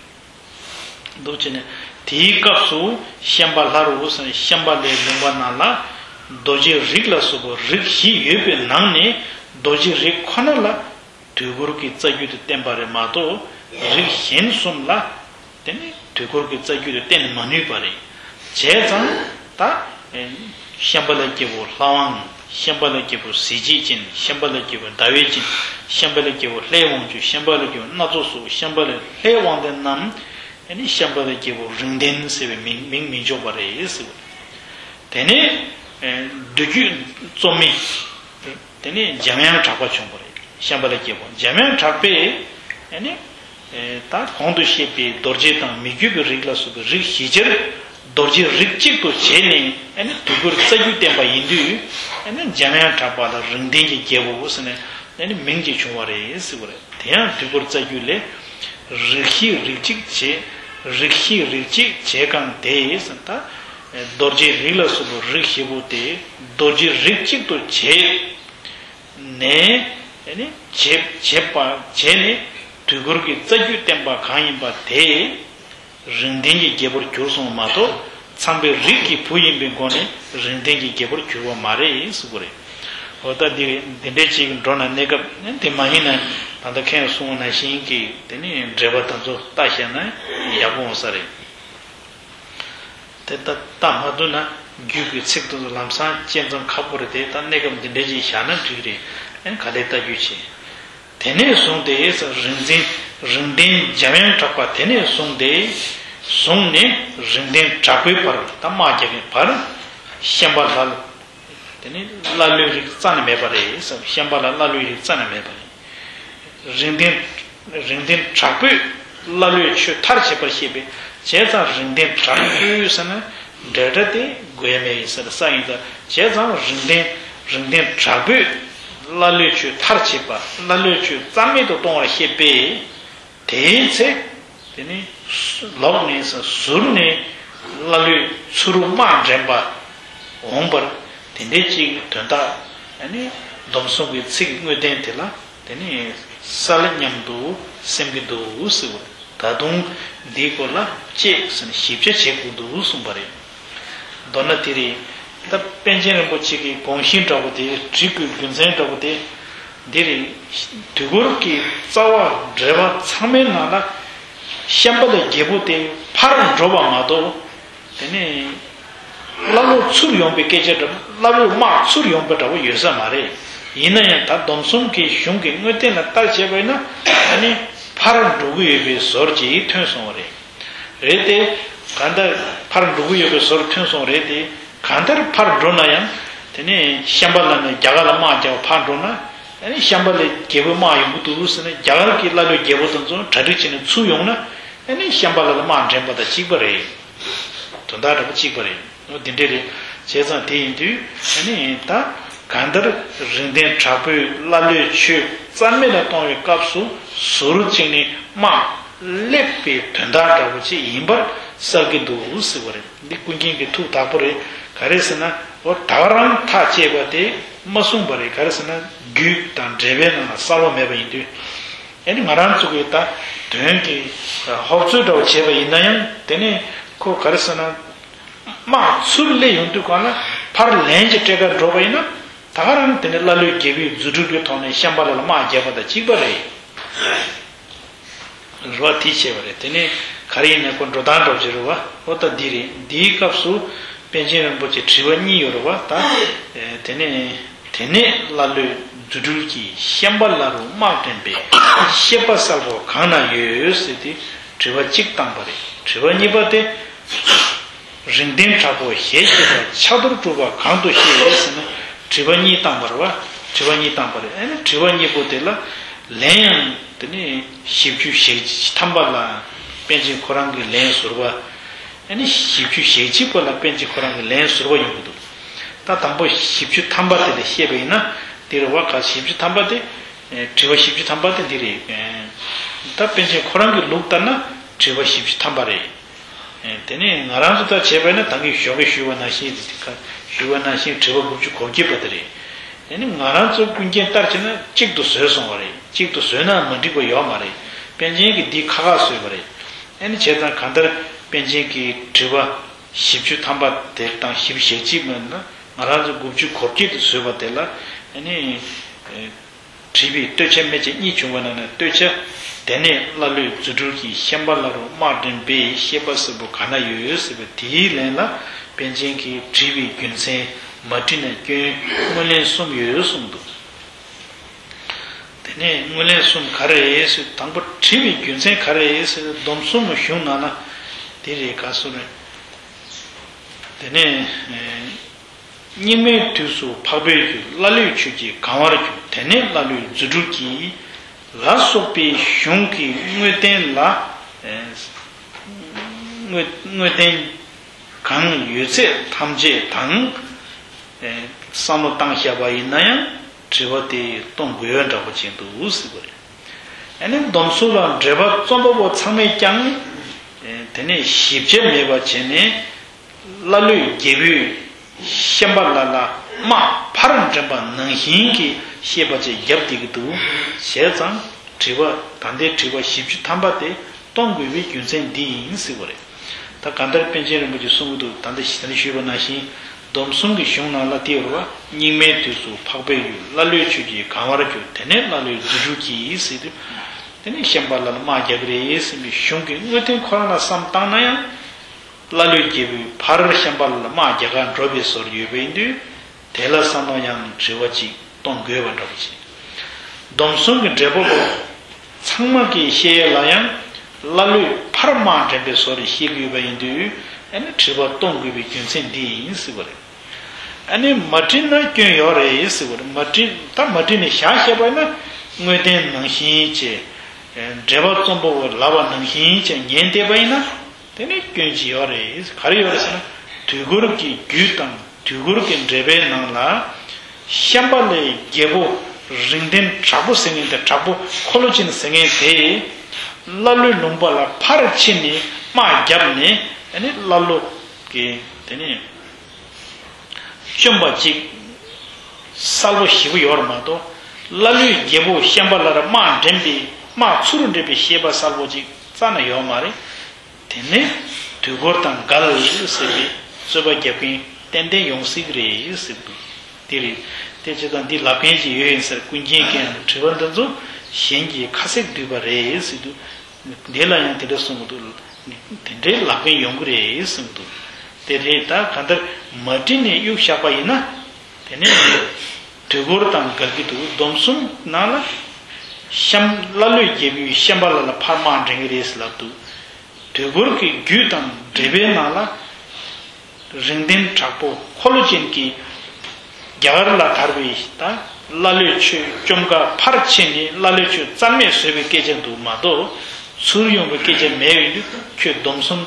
འདུག་བྱས་ནས་དེའི་སྐབས་སུ་ཤན་པ་ལྷ་རུ་ཟེར་ཤན་པ་ལའི་ལུང་པ་ནང་ལ་རྡོ་རྗེ་རིགས་ལ་སོགས་པ་རིགས་བཞི་ཡོད་པའི་ནང་ནས་རྡོ་རྗེ་རིགས་ཁོ་ན་ལ་དུས་འཁོར་གྱི་རྩ་རྒྱུད་དུ་བསྟན་པ་རེད་མ་གཏོགས་རིགས་གཞན་གསུམ་ལ་དེ་ནི་དུས་འཁོར་གྱི་རྩ་རྒྱུད་དུ་བསྟན་མ་ནུས་པ་རེད། བྱས་ཙང་ད། ཤན་པ་ལའི་རྒྱལ་པོ་ལྷ་དབང་། ཤན་པ་ལའི་རྒྱལ་པོ་གཟི་བརྗིད་ཅན། ཤན་པ་ལའི་རྒྱལ་པོ་ཟླ་བའི་སྦྱིན། ཤན་པ་ལའི་རྒྱལ་པོ་ལྷའི་དབང་ཕྱུག་ཤན་པ་ལའི་རྒྱལ་པོ་སྣ་ཚོགས་གཟུགས། ཤན་པ་ལའི་ལྷའི་དབང་ལྡན་རྣམས། ཨ་ནི་ཤན་པ་ལའི་རྒྱལ་པོ་རིགས་ལྡན་ཟེར་བའི་མིང་མིང་མི་འཇོག་པ་རེད་ཟེར་བ། དེ་ནས། ཨེ། བདུད་རྒྱུད་རྩོམ་མི། དེ་ནས་འཇམ་དབྱངས་གྲགས་པ་བྱུང་བ་རེད། ཤན་པ་ལའི་རྒྱལ་པོ་འཇམ་དབྱངས་གྲགས་པས། ཨ་ནི། ཨེ། ད་གོང་དུ་བཤད་པའི་རྡོ་རྗེ་དང་མི་བསྐྱོད་པའི་རིགས་ལ་སོགས་པའི་རིགས་བཞི་ཆར་རྡོ་རྗེ་རིགས་གཅིག་ཏུ་བྱས་ནས་ཨ་ནི་དུས་འཁོར་རྩ་རྒྱུད་བསྟན་པ་ཡིན་དུས་ཨ་ནི་འཇམ་དབྱངས་གྲགས་པ་ལ་རིགས་ལྡན་གྱི་རྒྱལ་པོ་ཟེར་ནས་ཨ་ནི་མིང་ཅིག་བྱུང་བ་རེད་ཟེར་བ་རེད། དེ་ཡང་དུས་འཁོར་རྩ་རྒྱུད་ལས་རིགས་བཞི་རིགས་གཅིག་བྱས། རིགས་བཞི་རིགས་གཅིག་བྱས་གང་དེ་ཟེར་ད་རྡོ་རྗེ་རིགས་ལ་སོགས་པའི་རིགས་བཞི་པོ་དེ་རྡོ་རྗེ་རིགས་གཅིག་ཏུ་བྱས། ནས་ཨ་ནི་བྱེད་བྱེད་པ་བྱས་ནས་དུས་འཁོར་གྱི་རྩ་རྒྱུད་བསྟན་པ་གང་ཡིན་པ་དེ་རིགས་ལྡན་གྱི་རྒྱལ་པོར་གྱུར་སོང་བ་མ་གཏོགས་ཚངས་པའི་རིགས་ཀྱི་བུ་ཡིན་པའི་སྒོ་ནས་རིགས་ལྡན་གྱི་རྒྱལ་པོར་གྱུར་པ་མ་རེད་ཟེར་གྱི་རེད། འོ་ད་འདི་འདི་འདྲའི་ཅིག་འགྲོ་ན་གནས་སྐབས་དེ་མ་ཡིན་ན་ད་ལྟ་ཁྱེད་གསུངས་པ་ནང་བཞིན་གྱི་དེ་ནི་འགྲེལ་པ་དེ་ཚོ་ལྟ་བྱས་ན་ཡག་པོ་འོང་ས་རེད། དེ་ལྟ་ལྟ་མ་ཐུབ་ན་རྒྱུད་ཀྱི་ཚིག་དེ་ཚོ་ལམ་སང་དཔྱད་མཚམས་ཁག་པོ་རེད་དེ། ད་གནས་སྐབས་འདི་འདྲ་ཅིག་བཞག་ན་འགྲིག་རེད། ཨེ་ག་ལེར་ལྟ་རྒྱུ་བྱེད། དེ་ནས་བཟུང་སྟེ་རིག་འཛིན་རིག་ལྡན་འཇམ་དབྱངས་གྲགས་པ། དེ་ནས་བཟུང་སྟེ་བཟུང་ནས་རིག་ལྡན་དྲག་པོའི་བར། ད་དམག་རྒྱག་གི་བར་ཤན་པ་ལ། དེ་ནི་ཀླ་ཀློའི་རིགས་རྩ་ནས་མེད་པ་རེད་ཟེར། ཤན་པ་ལ་ཀླ་ཀློའི་རིགས་རྩ་ནས་མེད་པ་རེད། རིག་ལྡན་རིག་ལྡན་དྲག་པོས་ཀླ་ཀློའི་ཆོས་མཐར་བྱེད་པར་བཤད་པས། བྱས་ཙང་རིག་ལྡན་དྲག་པོས་ཟེར་ན་འབྲེལ་སྒྲ་དེ་དགོས་མེད་ཡིན་ཟེར་ས་ཡིན་ཙང་། བྱས་ཙང་རིག་ལྡན་རིག་ལྡན་དྲག་པོས་ཀླ་ཀློའི་ཆོས་མཐར་བྱེད་པ། ཀླ་ཀློའི་ཆོས་རྩ་མེད་དུ་གཏོང་བར་བཤད་པས། དེའི་ཚེ་དེ་ནི་ལོག་ནས་ཟུར་ནས་ཀླ་ཀློའི་ཚུར་དམག་འདྲེན་པ་འོངས་པར། དེ་འདྲའི་ཅིག་དོན་དག་ཨ་ནི་སྡོམ་གསུམ་གྱི་ཚིག་དངོས་བསྟན་དེ་ལ་དེ་ནི་གསལ་སྙམ་དུ་སེམས་ཀྱི་འདུག་ཟེར་བ། ད་དུང་འདིའི་སྐོར་ལ་དཔྱད་ཟེར་ནས་ཞིབ་ཆ་བྱེད་དགོས་འདུག་གསུངས་པ་རེད། མདོར་ན་དེ་རེད། ད་པཎ་ཆེན་རིན་པོ་ཆེ་གི་དགོངས་གཞི་འདྲ་པོ་དེ། བྲིས་སྐུའི་རྒྱུ་མཚན་འདྲ་པོ་དེ། འདི་རེད། དུས་འཁོར་གྱི་རྩ་བ་འགྲེལ་པ་ཚང་མའི་ནང་ལ་ཤན་པ་ལ་རྒྱལ་པོ་དེ་ཕར་འགྲོ་བ་མ་གཏོགས། དེ་ནས་ཀླ་ཀློ་ཚུར་ཡོང་པའི་སྐད་ཆ་འདྲ་པོ། ཀླ་ཀློའི་དམག་ཚུར་ཡོང་པ་འདྲ་པོ་ཡོད་ས་མ་རེད། ཡིན་ན་ཡང་ད་སྡོམ་གསུམ་གྱི་གཞུང་གི་དངོས་བསྟན་ལ་ལྟར་བྱས་པ་ཡིན་ན། ཨ་ནི་ཕར་འགྲོ་གི་ཡོད་པའི་བཟོ་འདྲ་ཅིག་ཐོན་སོང་བ་རེད། རེད་དེ། གང་ལྟར་ཕར་འགྲོ་གི་ཡོད་པའི་བཟོ་འདྲ་ཐོན་སོང་རེད་དེ། གང་ལྟར་ཕར་འགྲོ་ན་ཡང་དེ་ནས་ཤན་པ་ལ་ནས་རྒྱ་གར་ལ་དམག་རྒྱག་ཕར་འགྲོ་ན། ཨ་ནི་ཤན་པ་ལ་རྒྱལ་པོའི་དམག་ཡོང་གི་འདུག་ཟེར་ན། རྒྱ་གར་གྱི་ཀླ་ཀློའི་རྒྱལ་པོ་དེ་ཚོ་གྲ་སྒྲིག་བྱས་ནས་ཚུར་ཡོང་ན། ཨ་ནི་ཤན་པ་ལ་ལ་དམག་འདྲེན་པ་དང་གཅིག་པ་རེད། དོན་དག་འདྲ་པོ་གཅིག་པ་རེད། འོ་དེ་འདྲ་རེད། བྱས་ཙང་དེ་ཡིན་དུས་ཨ་ནི་ད་གང་ལྟར་རིག་ལྡན་དྲག་པོས་ཀླ་ཀློའི་ཆོས་རྩ་མེད་ལ་གཏོང་བའི་སྐབས་སུ་ཟུར་གཅིག་ནས་དམག་སླེབས་པའི་དོན་དག་འདྲ་པོ་ཅིག་ཡིན་པར་གསལ་གྱི་འདུག་ཟེར་བ་རེད། འདི་ཀུན་མཁྱེན་གྱི་ཐུགས་དག་པོ་རེད། ག་རེ་ཟེར་ན། འོ་ད་ག་རང་ཐག་བཅད་པ་དེ་མ་གསུངས་པ་རེད། ག་རེ་ཟེར་ན་རྒྱུད་དང་འགྲེལ་པའི་ནང་ལ་གསལ་པོ་མེད་པ་ཡིན་དུས། ཨ་ནི་ང་རང་ཚོ་གིས་ད་དོན་གྱི་ཧོབ་རྩོད་འདྲ་པོ་བྱས་པ་ཡིན་ན་ཡང་། དེ་ནས་ཁོ་ག་རེ་ཟེར་ན། དམག་ཚུར་སླེབས་ཡོང་དུས་གང་ལ་ཕར་ལན་གྱི་སྤྲད་གར་འགྲོ་བ་ཡིན་ན། ད་ག་རང་དེ་ནས་ཀླ་ཀློའི་རྒྱལ་པོའི་རྫུ་འཕྲུལ་གྱི་ཐོག་ནས་ཤན་པ་ལ་ལ་དམག་རྒྱག་པ་དང་གཅིག་པ་རེད། རེད་བ། དེ་བྱས་པ་རེད། དེ་ནས་ག་རེ་ཡིན་ན་ཁོ་འགྲོ་སྟངས་འདྲ་པོ་ཅིག་རེད་བ། འོ་ད་འདི་རེད། འདིའི་སྐབས་སུ་པཎ་ཆེན་རིན་པོ་ཆེ་དྲི་བ་གཉིས་ཡོད་རེད་བ། ད་དེ་ནས། དེ་ནས་ཀླ་ཀློའི་རྫུ་འཕྲུལ་གྱིས་ཤན་པ་ལ་རུ་དམག་འདྲེན་པའི་བཤད་པ་གསལ་པོ་གང་ན་ཡོད་ཟེར་ཏེ་དྲི་བ་གཅིག་བཏང་པ་རེད། དྲི་བ་གཉིས་པ་དེ། རིགས་ལྡན་དྲག་པོ་ཞལ་གྱིས་པ་ཕྱག་རྡོར་སྤྲུལ་པ་གང་དུ་བཤད་ཟེར་ནས་དྲི་བ་གཉིས་བཏང་པ་རེད་བ། དྲི་བ་གཉིས་བཏང་པ་རེད། ཨ་ནི་དྲི་བ་གཉིས་པོ་དེ་ལ་ལན་ཡང་དེ་ནས་བཞི་བཅུ་ཞེ་གཅིག་ཐམ་པ་ལ་པཎ་ཆེན་ཁོ་རང་གིས་ལན་ཟུར་པ། ཨ་ནི་བཞི་བཅུ་ཞེ་གཅིག་པ་ལ་པཎ་ཆེན་ཁོ་རང་གིས་ལན་ཟུར་པ་ཡོང་གི་འདུག་ད་དང་པོ་བཞི་བཅུ་ཐམ་པ་དེ་ལ་བཤད་པ་ཡིན་ན་འདི་རེད་བ། ག་བཞི་བཅུ་ཐམ་པ་དེ། ཨེ་དྲི་བ་བཞི་བཅུ་ཐམ་པ་དེ་འདི་རེད། ཨེ་ད་པཎ་ཆེན་ཁོ་རང་གི་ལུགས་ལྟར་ན་དྲི་བ་བཞི་བཅུ་ཐམ་པ་རེད། ཨེ་དེ་ནས་ང་རང་ཚོ་ད་བྱས་པ་ཡིན་ན་ད་གིན་ཞོགས་ཀས་ཞུས་པ་ནང་བཞིན། ཞུས་པ་ནང་བཞིན་དྲི་བ་དགུ་བཅུ་གོ་བརྒྱད་པ་དེ་རེད། ཨེ་ནི་ང་རང་ཚོ་ཀུན་མཁྱེན་ལྟར་བྱས་ན་གཅིག་ཏུ་བཟོས་སོང་བ་རེད། གཅིག་ཏུ་བཟོས་ན་མ་འགྲིག་པ་ཡོད་མ་རེད། པཎ་ཆེན་གྱིས་འདི་ཁ་ཁ་བཟོས་པ་རེད། ཨེ་ནི་བྱས་ཙང་གང་ལྟར་པཎ་ཆེན་གྱི་དྲི་བ་བཞི་བཅུ་ཐམ་པ་དེ་དང་བཞི་བཅུ་ཞེ་གཅིག་མིན་ན་ང་རང་ཚོ་དགུ་བཅུ་གོ་བརྒྱད་དུ་བཟོས་པ་དེ་ལ། ཨ་ནི་ཨེ་དྲིས་པའི་བསྟོད་ཆ་སྨད་ཆ་གཉིས་བྱུང་བ་ནང་ནས་བསྟོད་ཆ། དེ་ནས་ཀླ་ཀློའི་རྫུ་འཕྲུལ་གྱིས་ཤན་པ་ལ་རུ་དམག་འདྲེན་པའི་བཤད་པ་གསལ་པོ་ག་ན་ཡོད་ཟེར་བའི་དེའི་ལན་ལ་པཎ་ཆེན་གྱིས་དྲིས་པའི་རྒྱུ་མཚན་མ་དྲིས་ན་སྐྱོན་དངོས་ལན་གསུམ་ཡོད་གསུངས་འདུག་དེ་ནས་དངོས་ལན་གསུམ་ག་རེ་རེད་ཟེར། དང་པོ་དྲི་བའི་རྒྱུ་མཚན་ག་རེ་རེད་ཟེར། སྡོམ་གསུམ་གྱི་གཞུང་ནང་ན་དེ་རེད། ག་སོ་རེད། དེ་ནས་ཨེ་སྙིགས་མའི་དུས་སུ་འཕགས་པའི་རྒྱུད། ཀླ་ཀློའི་ཆོས་ཀྱིས་གང་བར་གྱུར། དེ་ནས་ཀླ་ཀློའི་རྫུ་འཕྲུལ་གྱིས། ལ་སོགས་པའི་གཞུང་གི་དངོས་བསྟན་ལ་ཨེ་དངོས་དངོས་བསྟན་གང་ཡོད་ཚད་ཐམས་ཅད་དང་། ཨེ་བསམ་བློ་བཏང་བཞག་པ་ཡིན་ན་ཡང་དྲི་བ་དེ་གཏོང་དགོས་ཡོད་འདྲ་པོ་ཅིག་འདུག་ཟེར་བ་རེད། ཨ་ནི་སྡོམ་གསུམ་ལ་འགྲེལ་པ་རྩོམ་པ་པོ་ཚང་མས་ཀྱང་ཨེ་དེ་ནས་ཞིབ་ཆ་མེད་པ་བྱས་ནས་ཀླ་ཀློའི་རྒྱལ་པོས་ཤན་པ་ལ་ལ་དམག་ཕར་འདྲེན་པ་ནང་བཞིན་གྱི་བཤད་པ་ཅིག་བརྒྱབ་བསྡད་ཀྱི་འདུག་བྱས་ཙང་དྲི་བ་ད་ལྟའི་དྲི་བ་བཞི་བཅུ་ཐམ་པ་དེ་གཏོང་དགོས་པའི་རྒྱུ་མཚན་འདི་ཡིན་ཟེར་བ་རེད། ད་གང་ལྟར་པཎ་ཆེན་རིན་པོ་ཆེས་གསུང་གི་འདུག་ད་ལྟ་ཞུས་པ་ནང་བཞིན་སྡོམ་གསུམ་གྱི་གཞུང་ནང་ལ་དེ་ཡོད་རེད་བ། སྙིགས་མའི་དུས་སུ་འཕགས་པའི་ཡུལ། ཀླ་ཀློའི་ཆོས་ཀྱིས་གང་བར་གྱུར། དེ་ནས་ཀླ་ཀློའི་རྫུ་འཕྲུལ་གྱིས་ཟེར་དུས། དེ་ནས་ཤན་པ་ལ་ལ་དམག་རྒྱག་གི་རེད་ཟེར་བའི་གཞུང་གི་དངོས་བསྟན་ཁོ་རང་ལ་བསམ་བཏང་ན་ཡང་། ཀླ་ཀློའི་རྒྱལ་པོས་ཕར་ཤམྦྷ་ལ་ལ་དམག་རྒྱག་གར་འགྲོ་བའི་བཟོ་འདྲ་ཡོད་པ་ཡིན་དུས། དེ་ལ་བསམ་བློ་ཡང་དྲི་བ་ཅིག་གཏོང་དགོས་པ་འདྲ་པོ་ཅིག་སྡོམ་གསུམ་གྱི་འབྲས་བུ་ལ་ཚང་མ་གིས་བཤད་ཡས་ལ་ཡང་། ཀླ་ཀློས་ཕར་དམག་འདྲེན་པའི་བཟོ་འདྲ་བཤད་ཀྱི་ཡོད་པ་ཡིན་དུས། ཨ་ནི་དྲི་བ་གཏོང་དགོས་པའི་རྒྱུ་མཚན་འདི་ཡིན་ཟེར་བ་རེད། ཨ་ནི་མ་དྲིས་ན་སྐྱོན་ཡོད་རེད་ཟེར་བ་རེད། མ་དྲིས་ད་མ་དྲིས་ནས་བཞག་བཞག་པ་ཡིན་ན། དངོས་བསྟན་ནང་བཞིན་བྱས། འགྲེལ་པ་རྩོམ་པ་པོས་ལབ་པ་ནང་བཞིན་བྱས་ཉན་བསྡད་པ་ཡིན་ན། དེ་ནི་སྐྱོན་ཅིག་ཡོད་རེད། ག་རེ་ཡོད་རེད་ཟེར་ན། དུས་འཁོར་གྱི་རྒྱུད་དང་དུས་འཁོར་གྱི་འགྲེལ་པའི་ནང་ལ། ཤམྦྷ་ལའི་རྒྱལ་པོ་རིགས་ལྡན་དྲག་པོ་ཟེར་མཁན་དེ། དྲག་པོ་འཁོར་ལོ་ཅན་ཟེར་མཁན་དེ། ཀླ་ཀློའི་ལུང་པ་ལ་ཕར་ཕྱིན་ནས་དམག་བརྒྱབ་ནས། ཨ་ནི་ཀླ་ཀློ་གི་དེ་ནི་བཅོམ་པ་ཅིག་གསལ་པོ་ཞེ་པོ་ཡོད་རེད་མ་གཏོགས། ཀླ་ཀློའི་རྒྱལ་པོ་ཤམྦྷ་ལར་དམག་འདྲེན་པའི་དམག་ཚུར་འདྲེན་པའི་བཤད་པ་གསལ་པོ་ཅིག་རྩ་ནས་ཡོད་མ་རེད། དེ་ནི་དུས་འཁོར་དང་འགལ་ཟེར་བའི་རྩོད་པ་རྒྱབ་མཁན་ཏན་ཏན་ཡོང་སྲིད་ཀྱི་རེད་ཟེར་གྱི་འདུག་དེ་རེད། དེ་བྱས་ཙང་འདི་ལབ་མཁན་ཅིག་ཡོད་ཡིན་ཟེར། ཀུན་མཁྱེན་གྱིས་དྲི་བ་འདི་ཚོ་གཞན་གྱིས་ཁ་གསལ་བསྡུས་པ་རེད་ཟེར་དུས། འདི་ལ་ཡང་དེ་འདྲ་གསུང་གི་འདུག་དེ་འདྲའི་ལབ་མཁན་ཡོང་གི་རེད་གསུང་གི་འདུག་དེ་རེད། ད་གང་ལྟར་མ་དྲིས་ནས་གཡུག་བཞག་པ་ཡིན་ན། དེ་ནས་དུས་འཁོར་དང་འགལ་གྱི་འདུག་སྡོམ་གསུམ་ནང་ལ་ཤམ་ཀླ་ཀློའི་རྒྱལ་པོས་ཤམྦྷ་ལ་ལ་ཕར་དམག་འདྲེན་གྱི་རེད་ཟེར་ལབ་འདུག་དུས་འཁོར་གྱི་རྒྱུད་དང་འགྲེལ་པའི་ནང་ལ། རིགས་ལྡན་དྲག་པོ་འཁོར་ལོ་ཅན་གྱིས་རྒྱ་གར་ལ་དར་བའི་ད་ཀླ་ཀློས་ཆོས་བཅོམ་ཁ་ཕར་ཕྱིན་ནས་ཀླ་ཀློས་ཆོས་རྩ་མེད་བཟོས་པའི་སྐད་ཆ་འདུག་མ་གཏོགས། ཚུར་ཡོང་བའི་སྐད་ཆ་མེད་པའི་དུས། ཁྱོད་སྡོམ་གསུམ་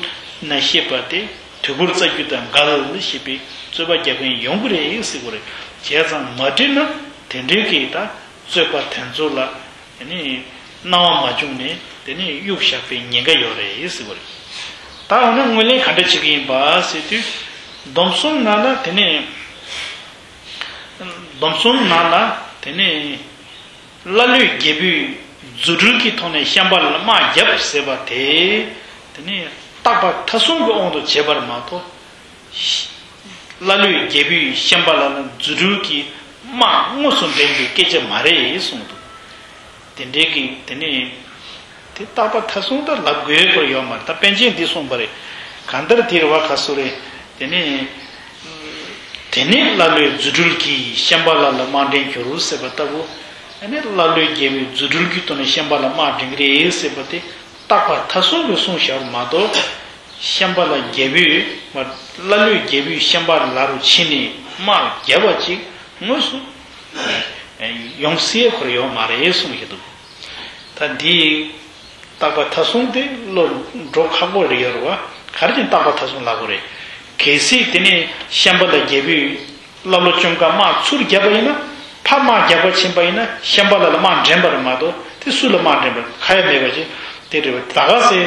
ན་བཤད་པ་དེ་དུས་འཁོར་རྩ་རྒྱུད་དང་འགལ་ཞེས་པའི་རྩོད་པ་རྒྱག་མཁན་ཡོང་གི་རེད་ཟེར་གྱི་རེད། བྱས་ཙང་མ་དྲིས་ན་དེ་འདྲའི་གི་ད་རྩོད་པ་དེ་ཚོ་ལ། དེ་ནི་སྣང་བ་མ་བྱུང་ནས་དེ་ནི་གཡུག་བཞག་པའི་ཉེན་ཁ་ཡོད་རེད་ཟེར་བ་རེད། ད་འོ་ན་ངོས་ལེན་ག་འདྲ་བྱེད་ཀྱི་ཡིན་པ་ཟེར་དུས། སྡོམ་གསུམ་ནང་ལ་དེ་ནི། སྡོམ་གསུམ་ནང་ལ་དེ་ནི། ཀླ་ཀློའི་རྒྱལ་པོས་རྫུ་འཕྲུལ་གྱི་ཐོག་ནས་ཤམྦྷ་ལ་ལ་དམག་བརྒྱབ་ཟེར་བ་དེ། དེ་ནི་རྟག་པ་མཐའ་གསུམ་གྱི་དབང་དུ་བྱས་པར་མ་གཏོགས། ཀླ་ཀློའི་རྒྱལ་པོས་ཤམྦྷ་ལ་ལ་རྫུ་འཕྲུལ་གྱིས་དམག་དངོས་སུ་འདྲེན་པའི་སྐད་ཆ་མ་རེད་གསུངས་འདུག་དེ་འདྲའི་གི་དེ་ནི་དེ་རྟག་པ་མཐའ་གསུམ་ད་ལབ་དགོས་སྐོར་ཡོད་མ་རེད། ད་པཎ་ཆེན་འདིས་གསུངས་པ་རེད། གང་ལྟར་དེ་རེད་བ། ག་སུ་རེད། དེ་ནི་དེ་ནི་ཀླ་ཀློའི་རྫུ་འཕྲུལ་གྱིས་ཤམྦྷ་ལ་ལ་དམག་འདྲེན་གྱུར་ཟེར་བ་ལྟ་བུ། ཨ་ནི་ཀླ་ཀློའི་རྒྱལ་པོའི་རྫུ་འཕྲུལ་གྱི་ཐོག་ནས་ཤམྦྷ་ལ་དམག་འདྲེན་གྱི་རེད་ཟེར་བ་དེ། རྟག་པ་མཐའ་གསུམ་གྱིས་གསུངས་བཞག་པ་མ་གཏོགས། ཤམྦྷ་ལ་རྒྱལ་པོས་མ། ཀླ་ཀློའི་རྒྱལ་པོས་ཤམྦྷ་ལ་རུ་ཕྱིན་ནས་དམག་བརྒྱབ་པ་ཅིག་དངོས་སུ་ཡོང་སྲིད་ཁོ་ར་ཡོད་མ་རེད་གསུངས་བཞག་འདུག་ད་འདི་རྟག་པ་མཐའ་གསུམ་དེ་བློ་འགྲོ་ཁག་པོ་རེད་ཡོད་རེད་བ། ག་རེ་བྱས་ནས་རྟག་པ་མཐའ་གསུམ་ལབ་དགོས་རེད། གལ་སྲིད་དེ་ནས་ཤམྦྷ་ལ་རྒྱལ་པོས། ཀླ་ཀློ་བཅོམ་ཁ་དམག་ཚུར་བརྒྱབ་པ་ཡིན་ན། ཕར་དམག་རྒྱག་པར་ཕྱིན་པ་ཡིན་ན་ཤམྦྷ་ལ་ལ་དམག་འདྲེན་པ་རེད་མ་གཏོགས། དེ་སུ་ལ་དམག་འདྲེན་པ་ཁ་ཡ་མེད་པ་ཅིག་དེ་རེད་བ། ད་ག་ཟེ།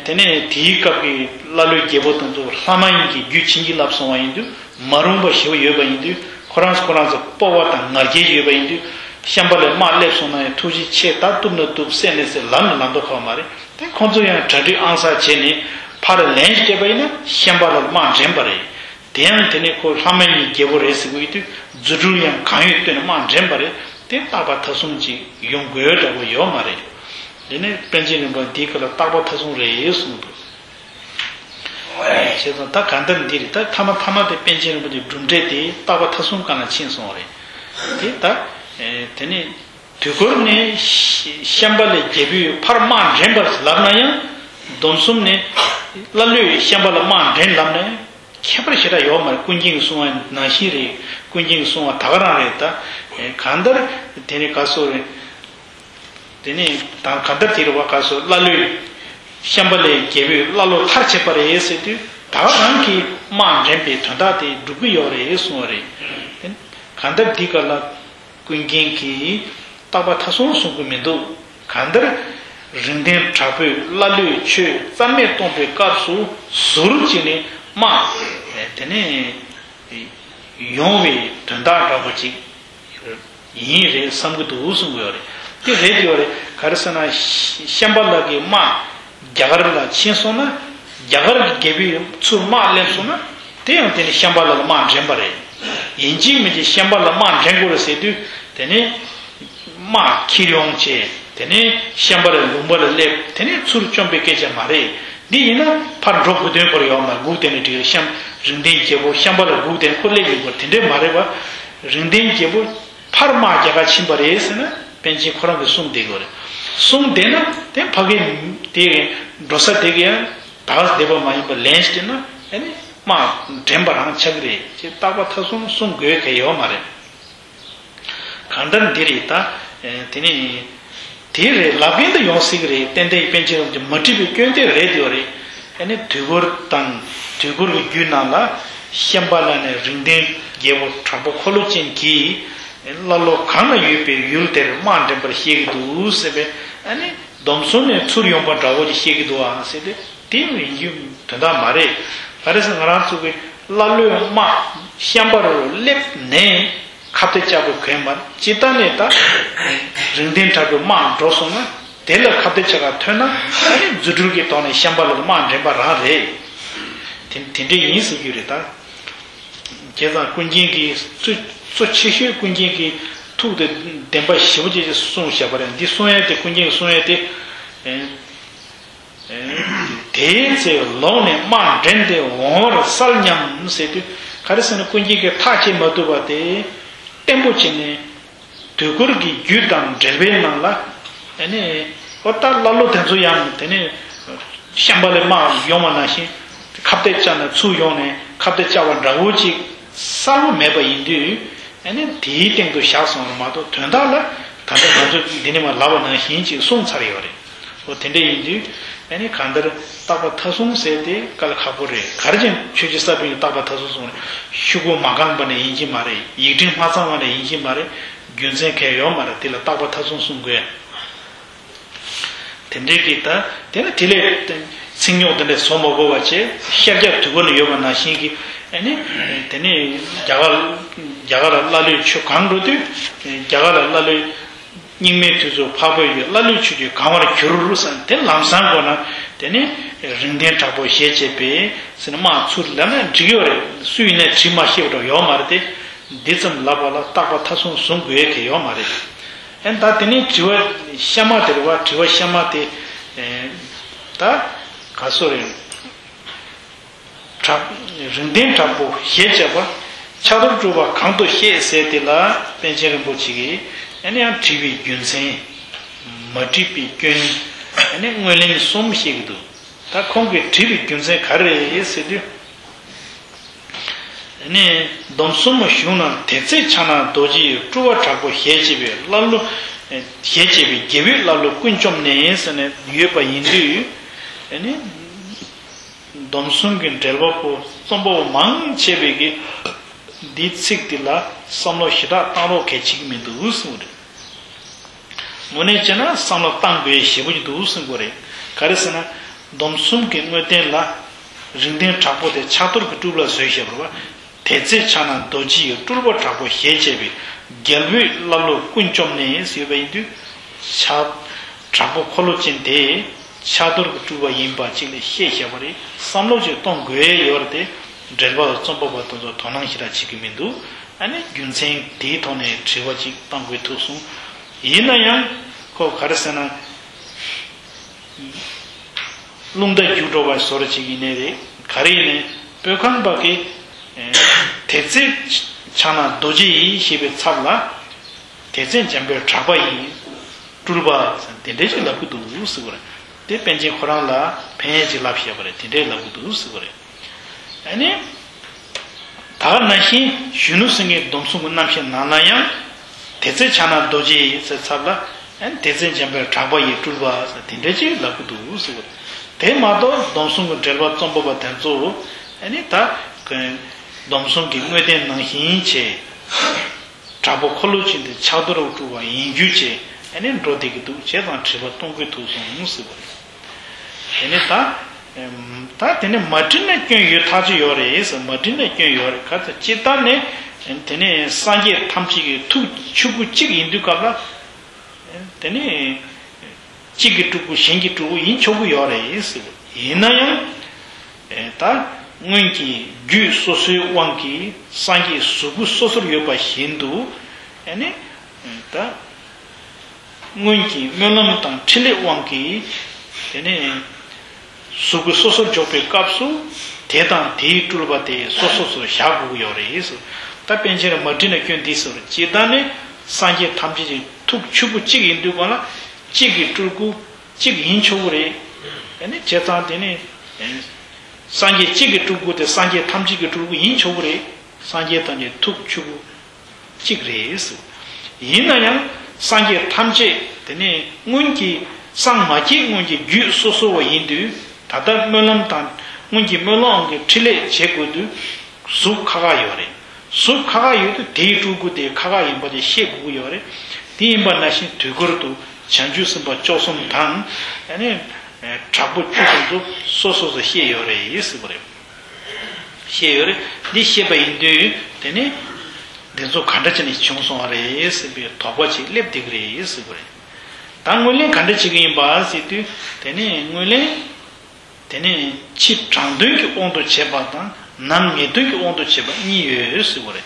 དེ་ནས་དེའི་སྐབས་ཀྱི་ཀླ་ཀློའི་རྒྱལ་པོ་དེ་ཚོ་ལྷ་མ་ཡིན་གྱི་རྒྱུད་བྱིན་གྱིས་བརླབས་སོང་བ་ཡིན་དུས། མ་རུངས་པ་ཞེ་པོ་ཡོད་པ་ཡིན་དུས། ཁོ་རང་ཚོ་ཁོ་རང་ཚོ་སྤོབས་པ་དང་ང་རྒྱལ་ཡོད་པ་ཡིན་དུས། ཤམྦྷ་ལའི་དམག་སླེབས་སོང་ན་ཡང་ཐུགས་རྗེ་ཆེ། ད་བཏུབ་ན་བཏུབ། བསད་ན་བསད། ལབ་ན་ལབ་མདོག་ཁ་པོ་མ་རེད། དེ་ཁོང་ཚོ་ཡང་གྲ་སྒྲིག་ཨང་གསར་བྱས་ནས་ཕར་ལན་ཞིག་སྤྲད་པ་ཡིན་ན་ཤམྦྷ་ལ་ལ་དམག་འདྲེན་པ་རེད། དེ་ཡང་དེ་ནས་ཁོ་ལྷ་མ་ཡིན་གྱི་རྒྱལ་པོ་རེད་ཟེར་གྱི་ཡོད་དུས། རྫུ་འཕྲུལ་ཡང་གང་ཡོད་བཏོན་ནས་དམག་འདྲེན་པ་རེད། དེ་རྟག་པ་མཐའ་གསུམ་ཅིག་ཡོང་དགོས་འདྲ་པོ་ཡོད་མ་རེད། དེ་ནས་པཎ་ཆེན་རིན་པོ་ཆེས་འདིའི་སྐབས་ལ་རྟག་པ་མཐའ་གསུམ་རེད་གསུངས་འདུག་བྱས་ཙང་ད་གང་ལྟར་འདི་རེད། ད་ཐ་མ་ཐ་མ་དེ་པཎ་ཆེན་རིན་པོ་ཆེའི་གྲུབ་འབྲས་དེ་རྟག་པ་མཐའ་གསུམ་སྒང་ལ་ཕྱིན་སོང་བ་རེད། དེ་ད་དེ་ནས། དུས་འཁོར་ནས་ཤ་ཤམྦྷ་ལའི་རྒྱལ་པོས་ཕར་དམག་འདྲེན་པར་ལབ་ན་ཡང་། སྡོམ་གསུམ་ནས་ཀླ་ཀློས་ཤམྦྷ་ལ་དམག་འདྲེན་ལབ་ན་ཡང་ཁྱད་པར་ཞེ་དྲག་ཡོད་མ་རེད། ཀུན་མཁྱེན་གྱིས་གསུངས་པ་ནང་བཞིན་རེད། ཀུན་མཁྱེན་གྱིས་གསུངས་པ་ད་ག་རང་རེད། ད་གང་ལྟར་དེ་ནི་ག་སོ་རེད། དེ་ནི་ད་གང་ལྟར་དེ་རེད་བ། ག་སོ་ཀླ་ཀློས་ཤམྦྷ་ལའི་རྒྱལ་པོས་ཀླ་ཀློ་མཐར་ཕྱིན་པ་རེད་ཟེར་དུས། ད་ག་རང་གིས་དམག་འདྲེན་པའི་དོན་དག་དེ་འགྲུབ་ཀྱི་ཡོད་རེད་གསུངས་པ་རེད། དེ་ནི་གང་ལྟར་འདི་ག་ལ། ཀུན་མཁྱེན་གྱིས་རྟག་པ་མཐའ་གསུམ་གསུང་གི་མི་འདུག་གང་ལྟར་རིགས་ལྡན་དྲག་པོས་ཀླ་ཀློས་ཆོས་རྩ་མེད་གཏོང་པའི་སྐབས་སུ་ཟུར་གཅིག་ནས་དམག་དེ་ནས་ཡོང་བའི་དོན་དག་འདྲ་པོ་ཅིག་ཡིན་རེད་བསམ་གྱི་འདུག་གསུང་གི་ཡོད་རེད། དེ་རེད་ཡོད་རེད། ག་རེ་ཟེར་ན་ཤ་ཤམྦྷ་ལ་གི་དམག་རྒྱ་གར་ལ་ཕྱིན་སོང་ན། རྒྱ་གར་གྱི་རྒྱལ་པོས་ཚུར་དམག་སླེབས་སོང་ན། དེ་ཡང་དེ་ནི་ཤམྦྷ་ལ་ལ་དམག་འདྲེན་པ་རེད། ཡིན་གཅིག་མིན་གཅིག་ཤམྦྷ་ལ་ལ་དམག་འདྲེན་དགོས་རེད་ཟེར་དུས། དེ་ནི་དམག་འཁྱེར་ཡོང་བྱས། དེ་ནི་ཤམྦྷ་ལའི་ལུང་པ་ལ་སླེབས། དེ་ནི་ཚུར་བཅོམ་པའི་སྐད་ཆ་མ་རེད། འདི་ཡིན་ན་ཕར་འགྲོ་དགོས་དོན་ཁོ་ར་ཡོད་མ་རེད། སྒུག་བསྡད་ནས་འགྲིག་རེད། ཤམ་རིག་ལྡན་རྒྱལ་པོ་ཤམ་པ་ལ་སྒུག་བསྡད་ཁོ་སླེབས་ཡོད་པ་དེ་འདྲས་མ་རེད་པ། རིག་ལྡན་རྒྱལ་པོ་ཕར་དམག་རྒྱག་ག་ཕྱིན་པ་རེད་ཟེར་ན་པཎ་ཆེན་ཁོ་རང་གིས་གསུངས་བསྡད་ཀྱི་ཡོད་རེད། གསུངས་བསྡད་ན་དེ་ཕ་གི་དེ་འགྲོ་ས་དེ་གི་ཡང་བདག་བསྡད་པ་མ་ཡིན་པ་ལན་ཞིག་བསྟན་ན་ཨ་ནི་དམག་འདྲེན་པ་རང་ཆགས་ཀྱི་རེད་ཅེས་རྟག་པ་མཐའ་བཟུང་གསུང་དགོས་གལ་ཡོད་མ་རེད། གང་ལྟར་འདི་རེད་ད། དེ་ནི་དེ་རེད་ལབ་མཁན་དུ་ཡོང་སྲིད་ཀྱི་རེད། ཏན་ཏན་པཎ་ཆེན་རིན་པོ་ཆེ་མ་བྲིས་པའི་སྐྱོན་དེ་རེད་དེ་རེད། ཨ་ནི་དུས་འཁོར་དང་དུས་འཁོར་གྱི་རྒྱུད་ནང་ལ་ཤམ་པ་ལ་ནི་རིག་ལྡན་རྒྱལ་པོ་དྲག་པོ་འཁོར་ལོ་ཅན་གྱིས་ཀླ་ཀློ་གང་ན་ཡོད་པའི་ཡུལ་དེར་དམག་འདྲེན་པར་བཤད་ཀྱི་འདུག་ཟེར་བས། ཨ་ནི་སྡོམ་གསུམ་ནས་ཚུར་ཡོང་པ་འདྲ་བོ་ཅིག་བཤད་ཀྱི་འདུག་ཨ་ཟེར་ཏེ། དེ་ཡིན་རྒྱུ་དོན་དག་མ་རེད། ག་རེ་ཟེར་ང་རང་ཚོ་གི་ཀླ་ཀློའི་དམག་ཤམ་པ་རུ་སླེབས་ནས་ཁ་གཏད་བཅག་པའི་གོན་མར་ཇི་ལྟ་ནས་ད་རིག་ལྡན་དྲག་པོའི་དམག་འགྲོ་སོང་ན་དེ་ལ་ཁ་གཏད་བཅག་ག་ཐོན་ན་ཨ་ནི་རྫུ་འཕྲུལ་གྱི་ཐོག་ནས་ཤམ་པ་ལ་དམག་འདྲེན་པ་རང་རེད། དེ་དེ་འདྲ་ཡིན་ཟེར་རྒྱུ་རེད་ད། བྱས་ཙང་ཀུན་མཁྱེན་གྱིས་གཙོ་གཙོ་ཆེ་ཤོས་ཀུན་མཁྱེན་གྱིས་ཐུགས་དེ་བདེན་པ་ཞེ་པོ་ཅིག་གསུངས་བཞག་པ་རེད། འདི་གསུང་ཡས་དེ་ཀུན་མཁྱེན་གྱིས་གསུང་ཡས་དེ། དེའི་ཚེ་ལོག་ནས་དམག་འདྲེན་ཏེ་འོང་བར་གསལ་སྙམ་ཟེར་དུས་ག་རེ་ཟེར་ན་ཀུན་མཁྱེན་གྱིས་ཐག་བཅད་མ་ཐུབ་པ་དེ་བརྟན་པོ་བྱས་ནས་དུས་འཁོར་གྱི་རྒྱུད་དང་འགྲེལ་པའི་ནང་ལ་ཨ་ནི་ཨོ་ད་ཀླ་ཀློ་དེ་ཚོ་ཡང་དེ་ནས་ཤམ་པ་ལས་དམག་ཡོང་བ་ནང་བཞིན་ཁ་གཏད་བཅག་ན་ཚུར་ཡོང་ནས་ཁ་གཏད་བཅག་པ་འདྲ་བོ་ཅིག་གསལ་པོ་མེད་པ་ཡིན་དུས། ཨ་ནི་དེའི་སྟེང་དུ་བཞག་སོང་བ་མ་གཏོགས་དོན་དག་ལ་ད་ལྟ་ང་ཚོས་འདི་ནས་མར་ལབ་པ་ནང་བཞིན་ཅིག་གསུངས་ཚར་ཡོད་རེད། འོ་དེ་འདྲ་ཡིན་དུས་ཨ་ནི་གང་ལྟར་རྟག་པ་མཐའ་བཟུང་ཟེར་དེ་དཀའ་ལས་ཁག་པོ་རེད། ག་རེ་བྱས་ཆོས་རྗེ་ས་པཎ་གྱིས་རྟག་པ་མཐའ་བཟུང་གསུངས་རེད། ཤོག་གུ་མ་གང་པ་ནས་ཡིན་གྱི་མ་རེད། ཡིག་ཕྲེང་མ་ཚང་བ་ནས་ཡིན་གྱི་མ་རེད། རྒྱུ་མཚན་གང་ཡང་ཡོད་མ་རེད། དེ་ལ་རྟག་པ་མཐའ་བཟུང་གསུང་དགོས། དེ་འདྲའི་གི་ད་དེ་ནི་དེ་ལས་ཚིག་རྙོག་དེ་འདྲ་བཟོ་མ་དགོས་པ་བྱས། ཤར་རྒྱག་དུས་འཁོར་ལ་ཡོད་པ་ནང་བཞིན་གྱི་ཨ་ནི་དེ་ནི་རྒྱ་གར་རྒྱ་གར་ལ་ཀླ་ཀློའི་ཆོས་གང་འགྲོ་དུས་རྒྱ་གར་ལ་ཀླ་ཀློའི་སྙིགས་མའི་དུས་སུ་འཕགས་པའི་ཡུལ་ཀླ་ཀློའི་ཆོས་ཀྱིས་གང་བར་གྱུར་ཟེར་དེ་ལམ་སང་གོ་ན་དེ་ནི་རིག་ལྡན་དྲག་པོ་ཞེས་བྱས་པས་ཟེར་ནས་དམག་ཚུར་ལབ་ན་འགྲིག་ཡོད་རེད། སུ་ཡིན་ནའི་བྲིས་མ་ཤེས་པ་འདྲ་ཡོད་མ་རེད་དེ། འདི་ཙམ་ལབ་པ་ལ་རྟག་པ་མཐའ་བཟུང་གསུང་དགོས་ཡ་གི་ཡོད་མ་རེད། ཨན་ད་དེ་ནས་དྲི་བ་གཤའ་མ་དེ་རེད་བ། དྲི་བ་གཤའ་མ་དེ་ཨེ་ད་ག་སོ་རེད། དྲག་རིག་ལྡན་དྲག་པོ་ཞེས་བྱ་བ་ཕྱག་རྡོར་སྤྲུལ་པ་གང་དུ་བཤད་ཟེར་དེ་ལ་པཎ་ཆེན་རིན་པོ་ཆེ་གིས་ཨ་ནི་ཡང་དྲི་བའི་རྒྱུ་མཚན། མ་དྲིས་པའི་སྐྱོན། ཨ་ནི་དངོས་ལན་གསུམ་བཤད་ཀྱི་འདུག་ད་ཁོང་གིས་དྲི་བའི་རྒྱུ་མཚན་ག་རེ་རེད་ཟེར་དུས། ནི་སྡོམ་གསུམ་གཞུང་ན་དེ་ཚེ་ཕྱག་ན་རྡོ་རྗེ་ཡི་སྤྲུལ་པ་དྲག་པོ་ཞེས་བྱ་བའི་ཀླ་ཀློ། ཞེས་བྱ་བའི་རྒྱལ་པོའི་ཀླ་ཀློ་ཀུན་བཅོམ་ནས་ཟེར་ནས་ཡོད་པ་ཡིན་དུས། ནི་སྡོམ་གསུམ་གྱི་འགྲེལ་པ་པོ་རྩོམ་པ་པོ་མང་ཆེ་བས་ཀྱི་འདིའི་ཚིག་འདི་ལ་བསམ་བློ་ཞེ་དྲག་བཏང་རོགས་གལ་ཆེ་གི་མི་འདུག་གསུངས་རེད། དངོས་གནས་བྱས་ན་བསམ་བློ་བཏང་དགོས་ཞེ་པོ་ཅིག་འདུག་གསུང་གི་རེད། ག་རེ་ཟེར་ན། སྡོམ་གསུམ་གྱི་དངོས་བསྟན་ལ། རིགས་ལྡན་དྲག་པོ་དེ་ཕྱག་རྡོར་གྱི་སྤྲུལ་པ་བཟོས་བཞག་པ་རེད་བ། དེ་ཚེ་ཕྱག་ན་རྡོ་རྗེ་ཡི་སྤྲུལ་པ་དྲག་པོ་ཞེས་བྱ་བའི་རྒྱལ་པོའི་ཀླ་ཀློ་ཀུན་བཅོམ་ནས་ཟེར་བ་ཡིན་དུས། ཕྱག་དྲག་པོ་འཁོར་ལོ་ཅན་དེ་ཕྱག་རྡོར་གྱི་སྤྲུལ་པ་ཡིན་པ་ཅིག་ལ་བཤད་བཞག་པ་རེད། བསམ་བློ་ཅིག་གཏོང་དགོས་ཡོད་རེད་དེ། འགྲེལ་པ་རྩོམ་པ་པོ་དེ་ཚོ་དོ་སྣང་ཞེ་དྲག་བྱེད་ཀྱི་མི་འདུག་ཨ་ནི་རྒྱུ་མཚན་དེའི་ཐོག་ནས་དྲི་བ་ཅིག་བཏང་དགོས་ཐུག་སོང་། ཡིན་ན་ཡང་ཁོ་ག་རེ་ཟེར་ན། རླུང་རྟ་རྒྱུག་འགྲོ་བ་བཟོ་འདྲ་ཅིག་ཡིན་ནའི་རེད། ག་རེ་ཡིན་ནའི་བོད་ཁང་པ་གི་དེ་ཚེ་ཕྱག་ན་རྡོ་རྗེ་ཡིས་ཞེས་པའི་ཚབ་ལ། དེ་ཚེ་འཇམ་དཔལ་གྲགས་པ་ཡི་སྤྲུལ་པ་དེ་འདྲ་ཅིག་ལབ་ཀྱི་འདུག་ཟེར་བ་རེད། དེ་པཎ་ཆེན་ཁོ་རང་ལ་ཕན་ཡས་ཅིག་ལབ་བཞག་པ་རེད། དེ་འདྲས་ལབ་ཀྱི་འདུག་ཟེར་བ་རེད། ཨ་ནི། ད་ག་ནང་བཞིན་གཞོན་ནུ་སེང་གེའི་སྡོམ་གསུམ་གྱི་རྣམ་བཤད་ནང་ལ་ཡང་། དེ་ཚེ་ཕྱག་ན་རྡོ་རྗེ་ཡི་ཟེར་ཚབ་ལ། ཨ་ནི་དེ་ཚེ་འཇམ་དཔལ་གྲགས་པ་ཡི་སྤྲུལ་པ་ཟེར་དེ་འདྲ་ཅིག་ལབ་ཀྱི་འདུག་ཟེར་བ་རེད། དེ་མ་གཏོགས་སྡོམ་གསུམ་གྱི་འགྲེལ་པ་རྩོམ་པ་པ་དེ་ཚོ། ཨ་ནི་ད། སྡོམ་གསུམ་གྱི་དངོས་བསྟན་ནང་བཞིན་བྱས། དྲག་པོ་འཁོར་ལོ་ཅན་དེ་ཕྱག་རྡོར་སྤྲུལ་པ་ཡིན་རྒྱུ་བྱས་ཨ་ནི་འགྲོ་བསྡད་ཀྱི་འདུག་བྱས་ཙང་དྲི་བ་གཏོང་དགོས་ཐུག་སོང་ཟེར་བ་རེད། དེ་ནས་ད། ད་དེ་ནས་མ་བྲིས་ན་སྐྱོན་ཡོད་ཐག་ཆོད་ཡོད་རེད་ཟེར། མ་བྲིས་ན་སྐྱོན་ཡོད་རེད། ག་ཚོད་ཅི་ལྟར་ནས་དེ་ནས་སངས་རྒྱས་ཐམས་ཅད་ཀྱི་ཐུགས་ཆུ་བོ་གཅིག་ཡིན་དུས་སྐབས་ལ། དེ་ནས་གཅིག་གི་སྤྲུལ་སྐུ་གཞན་གྱི་སྤྲུལ་སྐུ་ཡིན་ཆོག་གི་ཡོད་རེད་ཟེར། ཡིན་ན་ཡང་། ད་སྔོན་གྱི་རྒྱུད་སོ་སོའི་དབང་གིས་སངས་རྒྱས་གཟུགས་སྐུ་སོ་སོར་ཡོད་པ་བཞིན་དུ། ཨ་ནི། ད། སྔོན་གྱི་སྨོན་ལམ་དང་ཕྲིན་ལས་དབང་གིས། དེ་ནས་ གཟུགས་པོ་སོ་སོར་འཇོག་པའི་སྐབས་སུ་དེ་དང་དེའི་སྤྲུལ་པ་དེ་སོ་སོ་སོར་བཞག་དགོས་ཀྱི་ཡོད་རེད་ཟེར། ད་པཎ་ཆེན་རིན་པོ་ཆེ་ནས་སྐྱོན་འདི་ཟེར་བ། སྤྱིར་བཏང་ནས་སངས་རྒྱས་ཐམས་ཅད་ཀྱི་ཐུགས་ཆུད་པོ་གཅིག་ཡིན་དུས་གང་ལ་གཅིག་གི་སྤྲུལ་སྐུ་གཅིག་ཡིན་ཆོག་གི་རེད། ཨ་ནི་བྱས་ཙང་དེ་ནི་སངས་རྒྱས་གཅིག་གི་སྤྲུལ་སྐུ་དེ་སངས་རྒྱས་ཐམས་ཅད་ཀྱི་སྤྲུལ་སྐུ་ཡིན་ཆོག་གི་རེད། སངས་རྒྱས་ཐམས་ཅད་ཐུགས་ཆུད་པོ་གཅིག་རེད་ཟེར། ཡིན་ན་ཡང་སངས་རྒྱས་ཐམས་ཅད་དེ་ནི་སྔོན་གྱི་སངས་མ་རྒྱས་སྔོན་གྱི་རྒྱུད་སོ་སོ་བ་ཡིན་དུས་ད་ལྟ་སྨོན་ལམ་དང་སྔོན་གྱི་སྨོན་ལམ་གྱི་ཕྲིན་ལས་བྱེད་དགོས་དུས་གཟུགས་ཁ་ཁ་ཡོད་རེད། གཟུགས་ཁ་ཁ་ཡོད་དུས་དེའི་སྤྲུལ་སྐུ་དེ་ཁ་ཁ་ཡིན་པ་དེ་ཤེས་དགོས་ཀྱི་ཡོད་རེད། དེ་ཡིན་པ་ནང་བཞིན་དུས་འཁོར་དུ་བྱང་ཆུབ་སེམས་དཔའ་བཅུ་གསུམ་དང་ཨ་ནི་དྲག་པོ་བཅུ་གསུམ་དུ་སོ་སོ་སོ་ཤེས་ཡོད་རེད་ཟེར་བ་རེད། ཤེས་ཡོད་རེད། འདི་ཤེས་པ་ཡིན་དུས་དེ་ནི་འདི་ཚོ་ག་འདྲ་བྱས་ནས་བྱུང་སོང་བ་རེད་ཟེར་བའི་དོགས་པ་ཅིག་སླེབས་བསྡད་ཀྱི་རེད་ཟེར་བ་རེད། ད་ངོས་ལེན་ག་འདྲ་བྱེད་ཀྱི་ཡིན་པ་ཟེར་དུས་དེ་ནི་ངོས་ལེན་དེ་ནི་ཕྱི་དྲང་དོན་གྱི་དབང་དུ་བྱས་པ་དང་ནང་ངེས་དོན་གྱི་དབང་དུ་བྱས་པ་གཉིས་ཡོད་ཟེར་བ་རེད།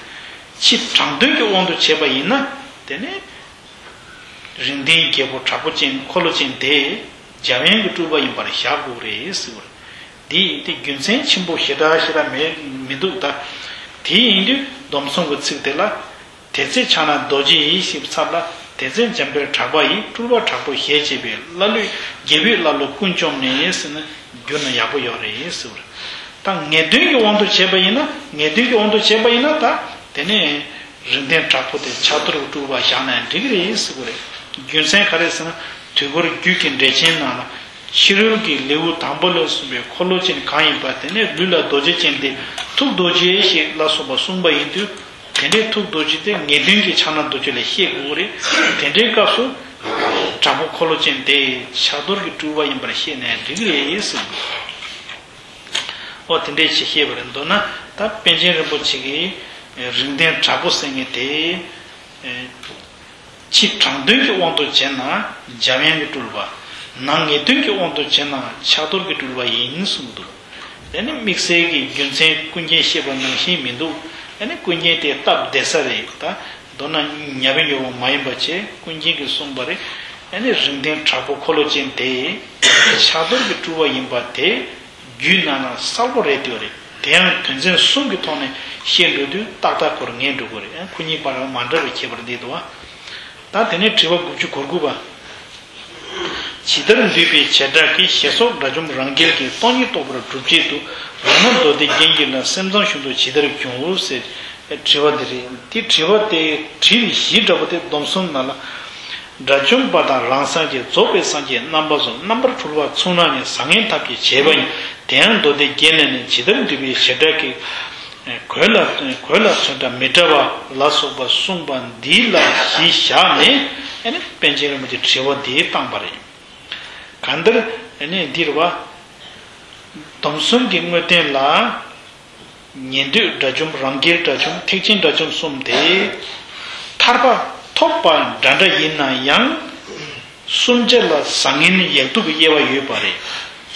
ཕྱི་དྲང་དོན་གྱི་དབང་དུ་བྱས་པ་ཡིན་ན་དེ་ནི། རིགས་ལྡན་རྒྱལ་པོ་དྲག་པོ་ཅན་འཁོར་ལོ་ཅན་དེ་འཇམ་དབྱངས་ཀྱི་སྤྲུལ་པ་ཡིན་པར་བཞག་དགོས་རེད་ཟེར་བ་རེད། འདི་ཡིན་ཏེ་རྒྱུ་མཚན་ཆེན་པོ་ཞེ་དྲག་ཞེ་དྲག་མེད་མི་འདུག་ད་དེ་ཡིན་དུས་སྡོམ་གསུམ་གྱི་ཚིག་དེ་ལ། དེ་ཚེ་ཕྱག་ན་རྡོ་རྗེ་ཡིས་ཞེས་པའི་ཚབ་ལ། དེ་ཚེ་འཇམ་དཔལ་གྲགས་པ་ཡིས་སྤྲུལ་པ་དྲག་པོ་ཞེས་བྱས་པའི་ཀླ་ཀློས་རྒྱལ་པོའི་ཀླ་ཀློ་ཀུན་བཅོམ་ནས་ཟེར་ན་བསྒྱུར་ན་ཡག་པོ་ཡོད་རེད་ཟེར་བ་རེད། ད་ངེས་དོན་གྱི་དབང་དུ་བྱས་པ་ཡིན་ན་ངེས་དོན་གྱི་དབང་དུ་བྱས་པ་ཡིན་ན་ད་དེ་ནས། རིགས་ལྡན་དྲག་པོ་དེ་ཕྱག་རྡོར་གྱི་སྤྲུལ་པ་བཞག་ན་འགྲིག་གི་རེད་ཟེར་གི་རེད། རྒྱུ་མཚན་ག་རེ་ཟེར་ན་དུས་འཁོར་རྒྱུད་ཀྱི་འགྲེལ་ཆེན་ནང་ལ་ཕྱི་རོལ་གྱི་ལེའུ་དང་པོ་ལ་གསུངས་པའི་འཁོར་ལོ་ཅན་གང་ཡིན་པ་དེ་ནི་ལུས་ལ་རྡོ་རྗེ་ཅན་ཏེ་ཐུགས་རྡོ་རྗེ་ཞེས་ལ་སོགས་པ་གསུངས་པ་ཡིན་དུས་དེ་འདྲའི་ཐུགས་རྡོ་རྗེ་དེ་ངེས་དོན་གྱི་ཕྱག་ན་རྡོ་རྗེ་ལ་བཤད་དགོས་ཀྱི་རེད། དེ་འདྲའི་སྐབས་སུ་དྲག་པོ་འཁོར་ལོ་ཅན་དེ་ཕྱག་རྡོར་གྱི་སྤྲུལ་པ་ཡིན་པར་བཤད་ན་འགྲིག་གི་རེད་ཟེར་གི་རེད། ཨོ་དེ་འདྲའི་ཅིག་བཤད་པ་རེད། མདོར་ན་ད་པཎ་ཆེན་རིན་པོ་ཆེ་གིས་རིགས་ལྡན་དྲག་པོ་ཟེར་མཁན་དེ་ཕྱི་དྲང་དོན་གྱི་དབང་དུ་བྱས་ན་འཇམ་དབྱངས་ཀྱི་སྤྲུལ་པ། ནང་ངེས་དོན་གྱི་དབང་དུ་བྱས་ན་ཕྱག་རྡོར་གྱི་སྤྲུལ་པ་ཡིན་གསུངས་འདུག་དེ་ནི་དམིགས་བསལ་གྱི་རྒྱུ་མཚན་ཀུན་མཁྱེན་བཤད་པ་ནང་བཞིན་མི་འདུག་དེ་ནི་ཀུན་མཁྱེན་དེ་སྟབས་བདེ་ས་རེད། ད་མདོར་ན་ཉ་དབྱངས་ཡོད་པ་མ་ཡིན་པ་བྱས་ཀུན་མཁྱེན་གྱིས་གསུངས་པ་རེད། དེ་ནི་རིགས་ལྡན་དྲག་པོ་འཁོར་ལོ་ཅན་དེ་ཕྱག་རྡོར་གྱི་སྤྲུལ་པ་ཡིན་པ་དེ། རྒྱུད་ནང་ན་གསལ་པོ་རེད་འདུག་རེད། དེ་ཡང་དོན་ཚན་གསུམ་གྱི་ཐོག་ནས་བཤད་འགྲོ་དུས་ཏག་ཏག་ཁོ་རང་ངེས་འགྲོ་གི་རེད། ཁོ་གཉིས་བར་མ་འདྲ་བའི་ཁྱད་པར་འདི་འདུག་བ། ད་དེ་ནས་དྲི་བ་དགུ་བཅུ་གོ་དགུ་པ། ཇི་ལྟར་འདུས་པའི་བྱེ་བྲག་གིས་ཞེས་སོགས་དགྲ་བཅོམ་རང་རྒྱལ་གྱི་སྟོང་ཉིད་རྟོགས་པར་སྒྲུབ་བྱེད་དུ་རང་སྣང་མདོ་སྡེ་རྒྱན་གྱི་ལ་སེམས་ཙམ་བཞིན་དུ་ཇི་ལྟར་འབྱུང་ཟེར། དྲི་བ་འདི་རེད། འདི་དྲི་བ་དེ་དྲིལ་བཞི་འདྲ་པོ་དེ་སྡོམ་གསུམ་ནང་ལ། དགྲ་བཅོམ་པ་དང་རང་སངས་རྒྱས་རྫོགས་པའི་སངས་རྒྱས་རྣམ་པ་གསུམ་རྣམ་པར་གྲོལ་བ་ཚུལ་སྣང་ནི་བཟང་ངན་ཐབས་ཀྱི་བྱེད་པ་ཡིན། དེ་ཡང་མདོ་སྡེ་རྒྱན་ལས་ནི་ཇི་ལྟར་འདུས་པའི་བྱེ་བྲག་གིས་གོས་ལ་གོས་ལ་ཚོན་ཁྲ་མི་འདྲ་བ་ལ་སོགས་པ་གསུངས་པ་འདི་ལ་གཞི་བཞག་ནས་ཨ་ནི་པཎ་ཆེན་རིན་པོ་ཆེས་དྲི་བ་འདི་བཏང་པ་རེད། གང་ལྟར་ཨ་ནི་འདིར་བ། སྡོམ་གསུམ་གྱི་དངོས་བསྟན་ལ། ཉན་ཐོས་དགྲ་བཅོམ་རང་རྒྱལ་དགྲ་བཅོམ་ཐེག་ཆེན་དགྲ་བཅོམ་གསུམ་དེ། ཐར་པ་ཐོབ་པ་འདྲ་འདྲ་ཡིན་ན་ཡང་། གསུམ་ཆ་ལ་བཟང་ངན་ཡག་སྡུག་གི་དབྱེ་བ་ཡོད་པ་རེད།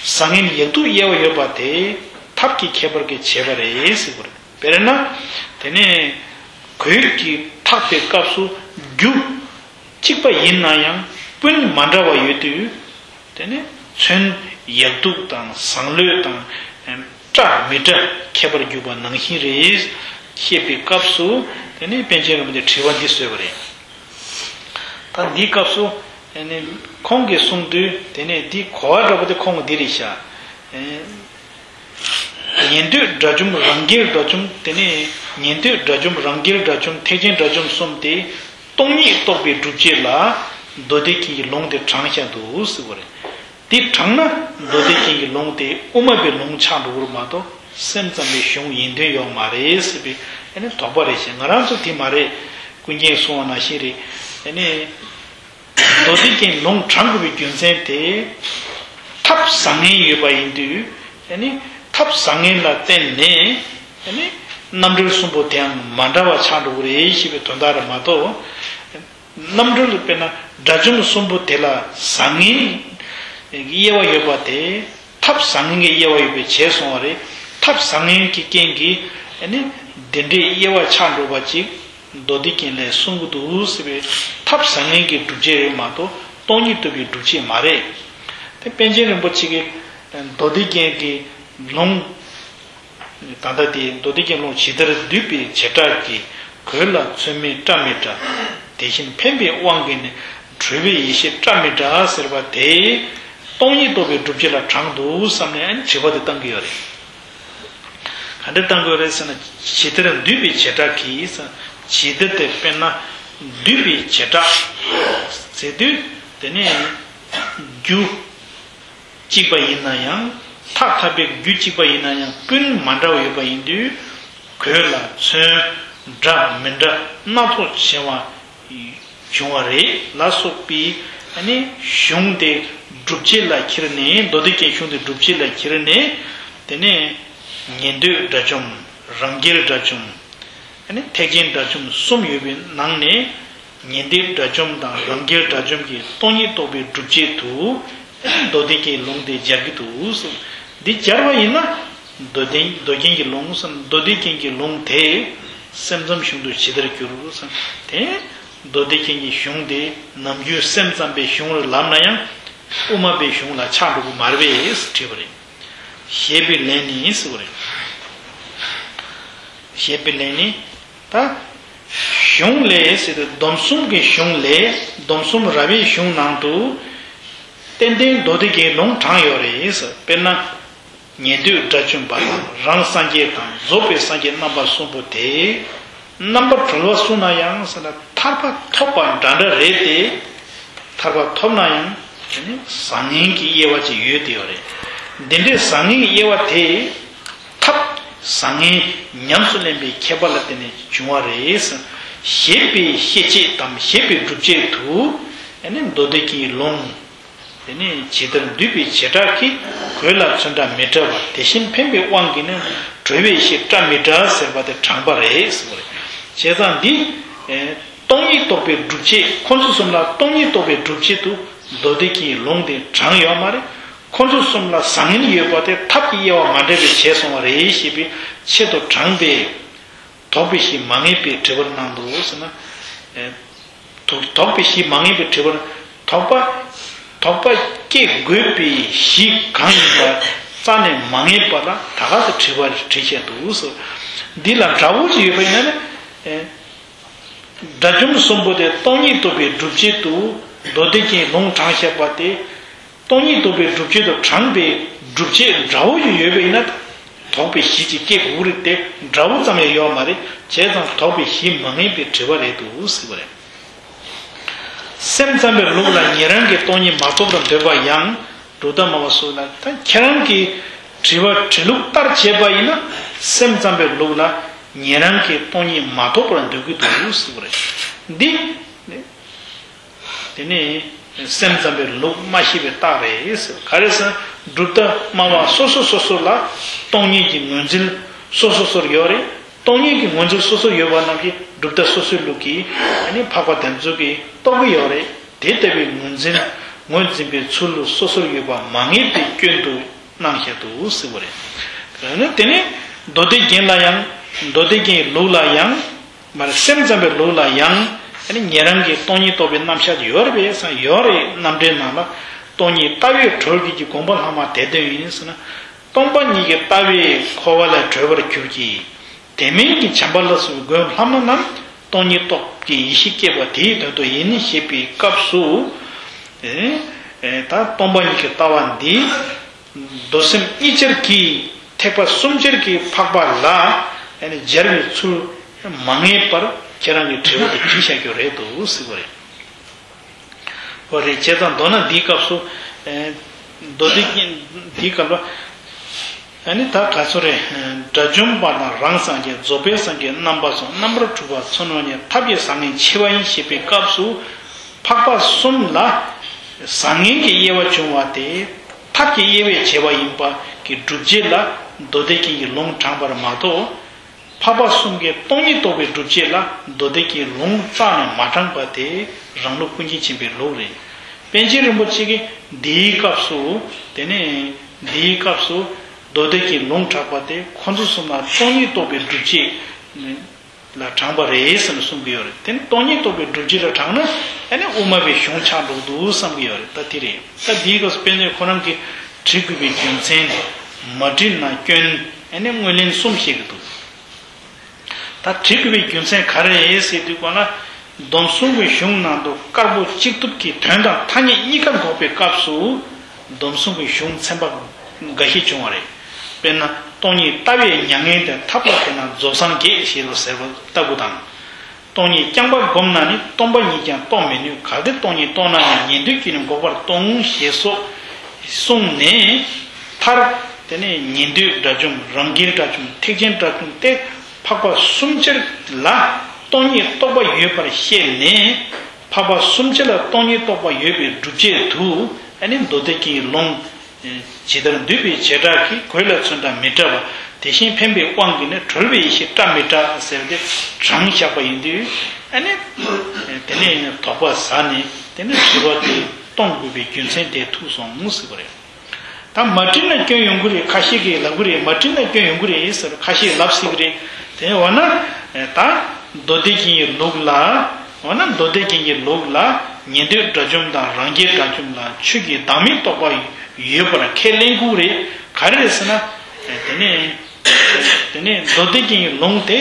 བཟང་ངན་ཡག་སྡུག་དབྱེ་བ་ཡོད་པ་དེ་ཐབས་ཀྱི་ཁྱད་པར་གྱིས་བྱས་པ་རེད་ཟེར་བ་རེད། དཔེར་ན། དེ་ནས་གོས་ཀྱི་འཐག་པའི་སྐབས་སུ་རྒྱུ་གཅིག་པ་ཡིན་ན་ཡང་སྤུན་མ་འདྲ་བ་ཡོད་དུས། དེ་ནས་ཚོན་ཡག་སྡུག་དང་བཟང་ལོས་དང་། བཀྲ་མི་བཀྲ་ཁྱད་པར་འགྱུར་བ་ནང་བཞིན་རེད། བཤད་པའི་སྐབས་སུ་དེ་ནས་པཎ་ཆེན་རིན་པོ་ཆེས་དྲི་བ་འདི་གསུངས་པ་རེད། ད་འདིའི་སྐབས་སུ་དེ་ནས་ཁོང་གིས་གསུངས་དུས་དེ་ནས་འདི་གོ་བ་འདྲ་པོ་དེ་ཁོང་གིས་འདི་རེད་ཤག་ཉན་ཐོས་དགྲ་བཅོམ་རང་རྒྱལ་དགྲ་བཅོམ་དེ་ནས་ཉན་ཐོས་དགྲ་བཅོམ་རང་རྒྱལ་དགྲ་བཅོམ་ཐེག་ཆེན་དགྲ་བཅོམ་གསུམ་དེ། སྟོང་ཉིད་རྟོགས་པའི་སྒྲུབ་བྱེད་ལ་མདོ་སྡེ་རྒྱན་གྱི་ལུང་དེ་དྲངས་བཞག་འདུག་ཟེར་བ་རེད། དེ་དྲངས་ན་མདོ་སྡེ་རྒྱན་གྱི་ལུང་དེ་དབུ་མ་པའི་ལུང་ཆགས་འགྲོ་གི་རེད་མ་གཏོགས་སེམས་ཙམ་པའི་གཞུང་ཡིན་དོན་ཡོད་མ་རེད་ཟེར་བའི་ཨ་ནི་དོགས་པ་རེད་ཤག་ང་རང་ཚོ་དེ་མ་རེད། ཀུན་མཁྱེན་གསུང་བ་ནང་བཞིན་རེད། ཨ་ནི་མདོ་སྡེ་རྒྱན་ལུང་དྲངས་དགོས་པའི་རྒྱུ་མཚན་དེ་ཐབས་བཟང་ངན་ཡོད་པ་ཡིན་དུས་ཨ་ནི་ཐབས་བཟང་ངན་ལ་བརྟེན་ནས། ཨ་ནི་རྣམ་འགྲེལ་གསུམ་པོ་དེའང་མ་འདྲ་བ་ཆགས་འགྲོ་གི་རེད་ཞེས་པའི་དོན་དག་རེད་མ་གཏོགས། རྣམ་འགྲེལ་དཔེར་ན་དགྲ་བཅོམ་གསུམ་པོ་དེ་ལ་བཟང་ངན་གྱི་དབྱེ་བ་ཡོད་པ་དེ་ཐབས་བཟང་ངན་གྱི་དབྱེ་བ་ཡོད་པའི་བྱས་སོང་བ་རེད། ཐབས་བཟང་ངན་གྱི་རྐྱེན་གྱིས་ཨ་ནི་འདི་འདྲའི་དབྱེ་བ་ཆགས་འགྲོ་བ་ཅིག་མདོ་སྡེ་རྒྱན་ལས་གསུང་གི་འདུག་ཟེར་བའི་ཐབས་བཟང་ངན་གྱི་སྒྲུབ་བྱེད་རེད་མ་གཏོགས་སྟོང་ཉིད་རྟོགས་པའི་སྒྲུབ་བྱེད་མ་རེད། དེ་པཎ་ཆེན་རིན་པོ་ཆེ་གིས། མདོ་སྡེ་རྒྱན་གྱི་ལུང་། ད་ལྟ་དེ་མདོ་སྡེ་རྒྱན་ལུང་ཇི་ལྟར་བསྡུས་པའི་བྱེ་བྲག་གིས། གོས་ལ་ཚོན་མིན་སྐྲ་མི་འདྲ། དེ་བཞིན་འཕེན་པའི་དབང་གིས་ནི། གྲོལ་བའི་ཡེ་ཤེས་སྐྲ་མི་འདྲ་ཟེར་བ་དེ། སྟོང་ཉིད་རྟོགས་པའི་སྒྲུབ་བྱེད་ལ་དྲངས་འདུག་བསམ་ནས་ཨ་ནི་དྲི་བ་དེ་བཏང་གི་ཡོད་རེད། ག་འདྲ་བཏང་དགོས་རེད་ཟེར་ན། ཇི་ལྟར་བསྡུས་པའི་བྱེ་བྲག་གིས། ཇི་ལྟར་དེ་དཔེར་ན་བསྡུས་པའི་བྱེ་བྲག་ཟེར་དུས་དེ་ནི་རྒྱུ་གཅིག་པ་ཡིན་ན་ཡང་། ཐ་དད་པའི་རྒྱུ་གཅིག་པ་ཡིན་ན་ཡང་ཀུན་མ་འདྲ་བ་ཡོད་པ་ཡིན་དུས། གོས་ལ་ཚོན་འདྲ་མི་འདྲ་སྣ་ཚོགས་བྱུང་བ། བྱུང་བ་རེད་ལ་སོགས་པའི་ཨ་ནི་གཞུང་དེ་སྒྲུབ་བྱེད་ལ་ཁྱེར་ནས། མདོ་སྡེ་རྒྱན་གཞུང་དེ་སྒྲུབ་བྱེད་ལ་ཁྱེར་ནས། དེ་ནས་ཉན་ཐོས་དགྲ་བཅོམ། རང་རྒྱལ་དགྲ་བཅོམ། ཨ་ནི་ཐེག་ཆེན་དགྲ་བཅོམ་གསུམ་ཡོད་པའི་ནང་ནས། ཉན་ཐོས་དགྲ་བཅོམ་དང་རང་རྒྱལ་དགྲ་བཅོམ་གྱི་སྟོང་ཉིད་རྟོགས་པའི་སྒྲུབ་བྱེད་དུ། ཨ་ནི་མདོ་སྡེ་རྒྱན་ལུང་དེ་སྦྱར་གྱི་འདུག་གསུངས། འདི་སྦྱར་བ་ཡིན་ན། མདོ་སྡེ་མདོ་རྒྱན་གྱི་ལུང་སམ། མདོ་སྡེ་རྒྱན་གྱི་ལུང་དེ་སེམས་ཙམ་གཞུང་དུ་ཇི་ལྟར་འགྱུར་སམ། དེ་མདོ་སྡེ་རྒྱན་གྱི་གཞུང་དེ་ནམ་རྒྱུན་སེམས་ཙམ་པའི་གཞུང་རེད་ལབ་ན་ཡང་། དབུ་མ་པའི་གཞུང་ལ་ཆགས་འགྲོ་གི་མ་རེད་པས་དྲིས་པ་རེད། ཞེས་པའི་ལན་ནི་ཟེར་བ་རེད། ཞེས་པའི་ལན་ནི། ད་གཞུང་ལས་ཟེར་ཏེ། སྡོམ་གསུམ་གྱི་གཞུང་ལས། སྡོམ་གསུམ་རབ་དབྱེའི་གཞུང་ནང་དུ། ཏན་ཏན་མདོ་སྡེ་རྒྱན་ལུང་དྲངས་ཡོད་རེད། དཔེར་ན། ཉན་ཐོས་དགྲ་བཅོམ་པ་དང་། རང་སངས་རྒྱས་དང་། རྫོགས་པའི་སངས་རྒྱས་རྣམ་པ་གསུམ་པོ་དེ། རྣམ་པ་གྲོལ་བ་གསུངས་ན་ཡང་ཟེར་ན། ཐར་པ་ཐོབ་པ་འདྲ་འདྲ་རེད་དེ། ཐར་པ་ཐོབ་ན་ཡང་དེ་ནི་བཟང་ངན་གྱི་དབྱེ་བ་ཅིག་ཡོད་དེ་ཡོད་རེད། འདི་འདྲའི་བཟང་ངན་གྱི་དབྱེ་བ་དེ། ཐབས་བཟང་ངན་ཉམས་སུ་ལེན་པའི་ཁྱད་པར་ལ་བརྟེན་ནས་བྱུང་བ་རེད། ཞེས་པའི་བཤད་བྱེད་དམ་ཞེས་པའི་སྒྲུབ་བྱེད་དུ། ཨ་ནི་མདོ་སྡེ་རྒྱན་གྱི་ལུང་། དེ་ནས་ཇི་ལྟར་བསྡུས་པའི་བྱེ་བྲག་གིས། གོས་ལ་ཚོན་འདྲ་མི་འདྲ་བ། དེ་བཞིན་འཕེན་པའི་དབང་གིས་ནི། གྲོལ་བའི་ཡེ་ཤེས་སྐྲ་མི་འདྲ་ཟེར་བ་དེ་དྲངས་པ་རེད་ཟེར་བ་རེད། བྱས་ཙང་འདི། ཨེ། སྟོང་ཉིད་རྟོགས་པའི་སྒྲུབ་བྱེད། ཁོ་ཚོ་གསུམ་ལ་སྟོང་ཉིད་རྟོགས་པའི་སྒྲུབ་བྱེད་དུ་མདོ་སྡེ་རྒྱན་གྱི་ལུང་དེ་དྲངས་ཡོད་མ་རེད། ཁོ་ཚོ་གསུམ་ལ་བཟང་ངན་ཡོད་པ་དེ་ཐབས་ཀྱི་དབྱེ་བ་མ་འདྲེས་པའི་བྱས་སོང་བ་རེད་ཞེས་པའི་ཆེད་དུ་དྲངས་པས། དོགས་པའི་གཞི་མ་ངེས་པའི་དྲི་བར་སྣང་དུ་ཟེར་ན། ཨེ། དོགས་དོགས་པའི་གཞི་མ་ངེས་པའི་དྲི་བར། དོགས་པ། དོགས་པ་སྐྱེ་དགོས་པའི་གཞི་གང་ཡིན་པ་རྩ་ནས་མ་ངེས་པ་ལ་ད་ག་ཟེ་དྲི་བ་དྲི་བྱས་འདུག་ཟེར། འདི་ལ་འདྲ་བོ་ཅིག་ཡོད་པ་ཡིན་ན་ནི། ཨེ། དགྲ་བཅོམ་གསུམ་པོ་དེ་སྟོང་ཉིད་རྟོགས་པའི་སྒྲུབ་བྱེད་དུ་མདོ་སྡེ་རྒྱན་ལུང་དྲངས་བཞག་པ་དེ། སྟོང་ཉིད་རྟོགས་པའི་སྒྲུབ་བྱེད་དུ་དྲངས་པའི་སྒྲུབ་བྱེད་འདྲ་བོ་ཞིག་ཡོད་པ་ཡིན་ན། དོགས་པའི་གཞི་ཅིག་སྐྱེ་དགོས་རིགས་དེ་འདྲ་བོ་ཙམ་ཡང་ཡོད་མ་རེད། བྱས་ཙང་དོགས་པའི་གཞི་མ་ངེས་པའི་དྲི་བ་རེད་འདུག་ཟེར་བ་རེད། སེམས་ཙམ་པའི་ལུགས་ལ་ཉན་རང་གིས་སྟོང་ཉིད་མ་རྟོགས་པར་འདོད་པ་ཡང་། གྲུབ་མཐའ་སྨྲ་བ་སོགས་ལ། ད་ཁྱེད་རང་གིས་དྲི་བ་དྲི་ལུགས་ལྟར་བྱས་པ་ཡིན་ན། སེམས་ཙམ་པའི་ལུགས་ལ་ཉན་རང་གིས་སྟོང་ཉིད་མ་རྟོགས་པར་འདོད་ཀྱི་འདུག་ཟེར་བ་རེད། འདི། དེ་ནི་སེམས་ཙམ་པའི་ལུགས་མ་ཤེས་པའི་རྟགས་རེད་ཟེར། ག་རེ་ཟེར་ན། གྲུབ་མཐའ་སྨྲ་བ་སོ་སོ་སོ་སོ་ལ་སྟོང་ཉིད་ཀྱི་ངོས་འཛིན་སོ་སོ་སོར་ཡོད་རེད། སྟོང་ཉིད་ཀྱི་ངོས་འཛིན་སོ་སོར་ཡོད་པ་རྣམས་ཀྱིས་གྲུབ་མཐའ་སོ་སོའི་ལུགས་ཀྱིས་ཨ་ནི་འཕགས་པ་དེ་ཚོ་གིས་རྟོགས་ཀྱི་ཡོད་རེད། དེ་ལྟ་བུའི་ངོས་འཛིན་ངོས་འཛིན་པའི་ཚུལ་སོ་སོར་ཡོད་པ་མ་ངེས་པའི་སྐྱོན་དུ་སྣང་བཞག་འདུག་ཟེར་བ་རེད། དེ་ནི་མདོ་སྡེ་རྒྱན་ལ་ཡང་། མདོ་སྡེ་རྒྱན་གྱི་ལུགས་ལ་ཡང་། མར་སེམས་ཙམ་པའི་ལུགས་ལ་ཡང་། ཨ་ནི་ཉན་རང་གིས་སྟོང་ཉིད་རྟོགས་པའི་རྣམ་གཞག་ཡོད་རེད་པས་སམ། ཡོད་རེད། རྣམ་འགྲེལ་ནང་ལ། སྟོང་ཉིད་ལྟ་བས་གྲོལ་གྱུར་ཅིག་དགོངས་པ་ལྷག་མ་དེ་དོན་ཡིན་ཟེར་ན། སྟོང་པ་ཉིད་ཀྱི་ལྟ་བས་འཁོར་བ་ལས་གྲོལ་བར་གྱུར་གྱི། དེ་མིན་གྱི་བྱམས་པ་ལ་སོགས་པའི་མགོན་ལྷ་མོ་རྣམས་སྟོང་ཉིད་རྟོགས་ཀྱི་ཡེ་ཤེས་སྐྱེས་པ་དེའི་དོན་དུ་ཡིན་ཞེས་པའི་སྐབས་སུ། ཨེ། ཨེ། ད་སྟོང་པ་ཉིད་ཀྱི་ལྟ་བ་འདི། མདོ་སེམས་གཉིས་ཆར་གྱིས་ཐེག་པ་གསུམ་ཆར་གྱི་འཕགས་པ་ལ་སྦྱར་བའི་ཚུལ་མ་ངེས་པར་ཁྱེད་རང་གི་དྲི་བ་དེ་དྲིས་བཞག་རྒྱུ་རེད་འདུག་ཟེར་བ་རེད། འོ་རེད། བྱས་ཙང་མདོར་ན་འདིའི་སྐབས་སུ། མདོ་སྡེ་རྒྱན་འདིའི་སྐབས་ལ། ཨ་ནི་ད་ག་ཚོད་རེད། དགྲ་བཅོམ་པ་དང་རང་སངས་རྒྱས། རྫོགས་པའི་སངས་རྒྱས་རྣམ་པ་གསུམ། རྣམ་པར་གྲོལ་བ་ཚུལ་མཉམ་པ་ཉིད། ཐབས་ཀྱི་བཟང་ངན་ཕྱེ་བ་ཡིན་ཞེས་པའི་སྐབས་སུ། འཕགས་པ་གསུམ་ལ་བཟང་ངན་གྱི་དབྱེ་བ་བྱུང་བ་དེ། ཐབས་ཀྱི་དབྱེ་བས་བྱས་པ་ཡིན་པ་གི་སྒྲུབ་བྱེད་ལ་མདོ་སྡེ་རྒྱན་གྱི་ལུང་དྲངས་པར་མ་གཏོགས། འཕགས་པ་གསུམ་གྱི་སྟོང་ཉིད་རྟོགས་པའི་སྒྲུབ་བྱེད་ལ་མདོ་སྡེ་རྒྱན་གྱི་ལུང་རྩ་ནས་མ་དྲངས་པ་དེ་རང་ལུགས་ཀུན་མཁྱེན་ཆེན་པོའི་ལུགས་རེད། པཎ་ཆེན་རིན་པོ་ཆེ་གིས་འདིའི་སྐབས་སུ། དེ་ནས་འདིའི་སྐབས་སུ་མདོ་སྡེ་རྒྱན་གྱི་ལུང་དྲངས་པ་དེ་ཁོ་ཚོ་གསུམ་ལ་སྟོང་ཉིད་རྟོགས་པའི་སྒྲུབ་བྱེད་ལ་དྲངས་པ་རེད་ཟེར་ནས་གསུང་གི་ཡོད་རེད། དེ་ནི་སྟོང་ཉིད་རྟོགས་པའི་སྒྲུབ་བྱེད་ལ་དྲངས་ན་ཨ་ནི་དབུ་མ་པའི་གཞུང་ཆགས་འགྲོ་འདུག་བསམ་གི་ཡོད་རེད། ད་དེ་རེད། ད་འདིའི་སྐབས་སུ་པཎ་ཆེན་ཁོ་རང་གིས་ བྲི་དགོས་པའི་རྒྱུ་མཚན་དེ་མ་བྲིས་ན་སྐྱོན། ཨ་ནི་ངོས་ལེན་གསུམ་བཤད་ཀྱི་འདུག་ད་བྲི་དགོས་པའི་རྒྱུ་མཚན་ག་རེ་རེད་ཟེར་དུས་གོ་ན། སྡོམ་གསུམ་གྱི་གཞུང་ནང་དུ་དཀར་པོ་གཅིག་གྲུབ་ཀྱི་དོན་དང་ཐ་སྙད་གཉིས་ཀ་འགོག་པའི་སྐབས་སུ། སྡོམ་གསུམ་གྱི་གཞུང་ཚན་པ་འགའ་ཞིག་བྱུང་བ་རེད། དཔེར་ན། སྟོང་ཉིད་ལྟ་བའི་མྱ་ངན་དེ་ཐབས་ལ་བྱས་ན་རྫོགས་སངས་རྒྱས་ཞེས་ལ་ཟེར་བ་ལྟ་བུ་དང་། སྟོང་ཉིད་རྐྱང་པ་བསྒོམས་ན་ནི་སྟོང་པ་ཉིད་ཀྱང་རྟོགས་མི་ནུས། གལ་ཏེ་སྟོང་ཉིད་རྟོགས་ན་ཡང་ཉན་ཐོས་ཀྱིས་ནི་འགོག་པར་ལྟུང་ཞེས་སོགས་གསུངས་ནས། མཐར། དེ་ནས་ཉན་ཐོས་དགྲ་བཅོམ། རང་རྒྱལ་དགྲ་བཅོམ། ཐེག་ཆེན་དགྲ་བཅོམ་སྟེ། འཕགས་པ་གསུམ་ཆར་ལ་སྟོང་ཉིད་རྟོགས་པ་ཡོད་པར་བཤད་ནས། འཕགས་པ་གསུམ་ཆར་ལ་སྟོང་ཉིད་རྟོགས་པ་ཡོད་པའི་སྒྲུབ་བྱེད་དུ། ཨ་ནི་མདོ་སྡེ་རྒྱན་གྱི་ལུང་། ཇི་ལྟར་འདུས་པའི་བྱེ་བྲག་གིས། གོས་ལ་ཚོན་ཕྲ་མི་འདྲ་བ། དེ་བཞིན་འཕེན་པའི་དབང་གིས་ནི། གྲོལ་བའི་ཡེ་ཤེས་བཀྲ་མི་འདྲ་ཟེར་ཏེ་དྲངས་བཞག་པ་ཡིན་དུས། ཨ་ནི། དེ་ནས་དོགས་པ་ཟ་ནས་དེ་ནས་དྲི་བ་དེ་གཏོང་དགོས་པའི་རྒྱུ་མཚན་དེ་ཐུག་སོང་ཟེར་བ་རེད། ད་མ་བྲིས་ན་སྐྱོན་ཡོང་གི་རེད། ཁ་ཤས་ཀྱིས་ལབ་ཀྱི་རེད། མ་བྲིས་ན་སྐྱོན་ཡོང་གི་རེད་ཟེར་ཁ་ཤས་ལབ་སྲིད་ཀྱི་རེད། དེ་འོ་ན། ད་མདོ་སྡེ་རྒྱན་གྱི་ལུགས་ལ། འོ་ན་མདོ་སྡེ་རྒྱན་གྱི་ལུགས་ལ་ཉན་ཐོས་དགྲ་བཅོམ་དང་རང་རྒྱལ་དགྲ་བཅོམ་ལ་ཆོས་ཀྱི་བདག་མེད་རྟོགས་པ་ཡོད་པར་ཁས་ལེན་དགོས་རེད། ག་རེ་རེད་ཟེར་ན། དེ་ནས། དེ་ནས་མདོ་སྡེ་རྒྱན་གྱི་ལུང་དེ།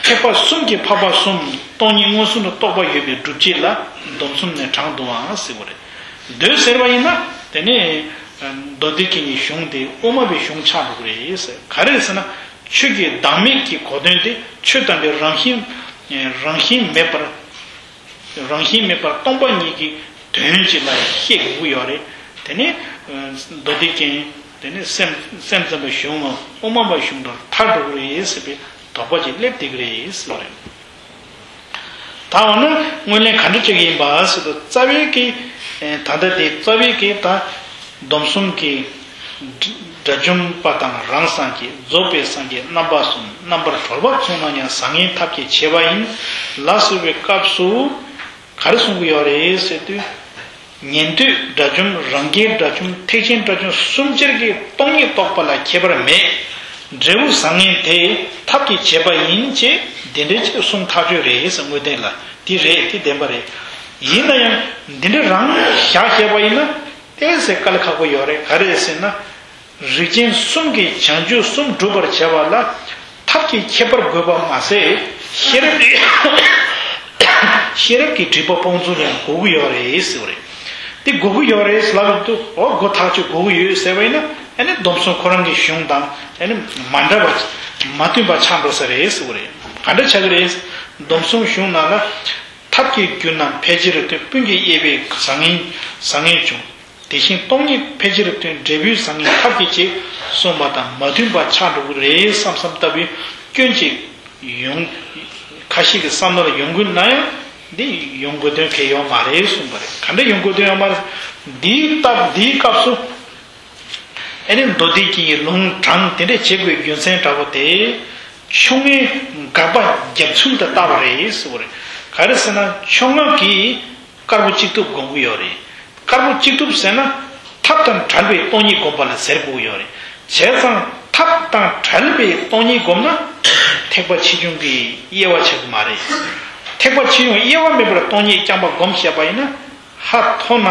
ཐེག་པ་གསུམ་གྱི་འཕགས་པ་གསུམ་སྟོང་ཉིད་མངོན་སུམ་དུ་རྟོགས་པ་ཡོད་པའི་སྒྲུབ་བྱེད་ལ་སྡོམ་གསུམ་ནས་དྲངས་འདུག་ཨང་ཟེར་བ་རེད། འདོད་ཟེར་བ་ཡིན་ན་དེ་ནས་མདོ་སྡེ་རྒྱན་གྱི་གཞུང་དེ་དབུ་མ་པའི་གཞུང་ཆགས་འགྲོ་གི་རེད་ཟེར། ག་རེ་ཟེར་ན་ཆོས་ཀྱི་བདག་མེད་ཀྱི་གོ་དོན་དེ་ཆོས་དམ་པའི་རང་བཞིན། རང་བཞིན་མེད་པར། རང་བཞིན་མེད་པར་སྟོང་པ་ཉིད་ཀྱི་དོན་ཅིག་ལ་ཤེས་དགོས་ཀྱི་ཡོད་རེད། དེ་ནས་མདོ་སྡེ་རྒྱན། དེ་ནས་སེམས་སེམས་ཙམ་པའི་གཞུང་ལ་དབུ་མ་པའི་གཞུང་དང་ཐལ་འགྲོ་གི་རེད་ཟེར་བའི་དོགས་པ་ཅིག་སླེབས་བསྡད་ཀྱི་རེད་ཟེར་བ་རེད། ད་འོ་ན་དངོས་ལན་ག་འདྲ་བྱེད་ཀྱི་ཡིན་པ་ཟེར་དུས་རྩ་བའི་གི། ད་ལྟ་དེ་རྩ་བའི་གི་ད། སྡོམ་གསུམ་གྱི། དགྲ་བཅོམ་པ་དང་རང་སངས་རྒྱས། རྫོགས་པའི་སངས་རྒྱས་རྣམ་པ་གསུམ། རྣམ་པར་གྲོལ་བར་མཚུངས་ན་ཡང་། བཟང་ངན་ཐབས་ཀྱི་བྱེད་པ་ཡིན། ལ་སོགས་པའི་སྐབས་སུ། ག་རེ་གསུང་གི་ཡོད་རེད་ཟེར་དུས། ཉན་ཐོས་དགྲ་བཅོམ། རང་རྒྱལ་དགྲ་བཅོམ། ཐེག་ཆེན་དགྲ་བཅོམ་གསུམ་ཆར་གྱི་སྟོང་ཉིད་རྟོགས་པ་ལ་ཁྱད་པར་མེད། འབྲས་བུ་བཟང་ངན་དེ་ཐབས་ཀྱི་བྱེད་པ་ཡིན་ཅེས་འདི་འདྲའི་ཅིག་གསུང་ཐག་ཆོད་རེད་ཟེར། དངོས་བསྟན་ལ་འདི་རེད། འདི་བདེན་པ་རེད། ཡིན་ན་ཡང་འདི་འདྲ་རང་བཞག་བཤད་པ་ཡིན་ན། ཏོག་ཙམ་དཀའ་ལས་ཁག་པོ་ཡོད་རེད། ག་རེ་རེད་ཟེར་ན། རིགས་ཅན་གསུམ་གྱི་བྱང་ཆུབ་གསུམ་སྒྲུབ་པར་བྱ་བ་ལ་ཐབས་ཀྱི་ཁྱད་པར་དགོས་པ་མ་ཟད། ཤེས་རབ་ཀྱི་ཤེས་རབ་ཀྱི་སྒྲིབ་པ་སྤོང་ཚུལ་ཡང་དགོས་ཀྱི་ཡོད་རེད་ཟེར་བ་རེད། འདི་དགོས་ཀྱི་ཡོད་རེད་ལབ་ཡོང་དུས། འོ་དགོས་ཐག་ཆོད། དགོས་ཀྱི་ཡོད་ཟེར་བ་ཡིན་ན། ཨ་ནི་སྡོམ་གསུམ་ཁོ་རང་གི་གཞུང་དང་ཨ་ནི་མ་འདྲ་བ། མ་མཐུན་པ་ཆགས་འགྲོ་ས་རེད་ཟེར་བ་རེད། ག་འདྲ་ཆགས་ཀྱི་རེད། སྡོམ་གསུམ་གཞུང་ནང་ལ། ཐབས་ཀྱི་རྒྱུ་རྣམས་ཕལ་ཆེར་སྟོན། སྤུན་གྱི་དབྱེ་བས་བཟང་ངན་བཟང་ངན་འབྱུང་། དེ་བཞིན་སྟོང་ཉིད་ཕལ་ཆེར་སྟོན། འབྲས་བུའི་བཟང་ངན་ཐབས་ཀྱི་བྱེད་གསུངས་པ་དང་མ་མཐུན་པ་ཆགས་འགྲོ་གི་རེད་བསམ་བསམ་ལྟ་བུའི་སྐྱོན་ཅིག་ཡོང་། ཁ་ཤས་ཀྱི་བསམ་བློ་ལ་ཡོང་གི་ན་ཡང་འདི་ཡོང་དགོས་དོན་གལ་ཡོད་མ་རེད་གསུངས་པ་རེད། ག་འདྲ་ཡོང་དགོས་དོན་ཡོད་མ་རེད། འདིའི་སྟབས་འདིའི་སྐབས་སུ། ཨ་ནི་མདོ་སྡེ་རྒྱན་གྱི་ལུང་དྲངས་དེ་འདྲ་བྱེད་དགོས་རྒྱུ་མཚན་འདྲ་པོ་དེ། ཕྱོགས་སྔའི་དགག་པ་རྒྱབ་ཚུལ་དུ་ལྟ་བ་རེད་ཟེར་བ་རེད། ག་རེ་ཟེར་ན་ཕྱོགས་སྔ་གིས་དཀར་པོ་གཅིག་གྲུབ་སྒོམ་གྱི་ཡོད་རེད། དཀར་པོ་གཅིག་གྲུབ་ཟེར་ན་ཐབས་དང་བྲལ་བའི་སྟོང་ཉིད་སྒོམ་པ་ལ་ཟེར་དགོས་ཀྱི་ཡོད་རེད། བྱས་ཙང་ཐབས་དང་བྲལ་བའི་སྟོང་ཉིད་སྒོམ་ན་ཐེག་པ་ཆེ་ཆུང་གི་དབྱེ་བ་ཆགས་ཀྱི་མ་རེད། ཐེག་པ་ཆེ་ཆུང་དབྱེ་བ་མེད་པར་སྟོང་ཉིད་རྐྱང་པ་སྒོམ་བཤད་པ་ཡིན་ན། ཧ་མཐོ་ན་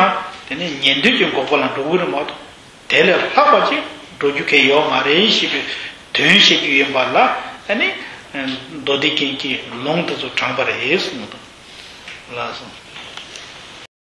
དེ་ནི་ཉན་ཐོས་ཀྱི་འགོག་པ་ལ་འགྲོ་གི་རེད་མ་གཏོགས། དེ་ལས་ལྷག་པ་ཅིག་འགྲོ་རྒྱུ་གལ་ཡོད་མ་རེད་ཞེས་པའི་དོན་བཤད་རྒྱུ་ཡིན་པ་ལ། ཨ་ནི་མདོ་སྡེ་རྒྱན་གྱི་ལུང་དེ་ཚོ་དྲངས་པ་རེད་གསུངས་འདུག་ལགས་སོ།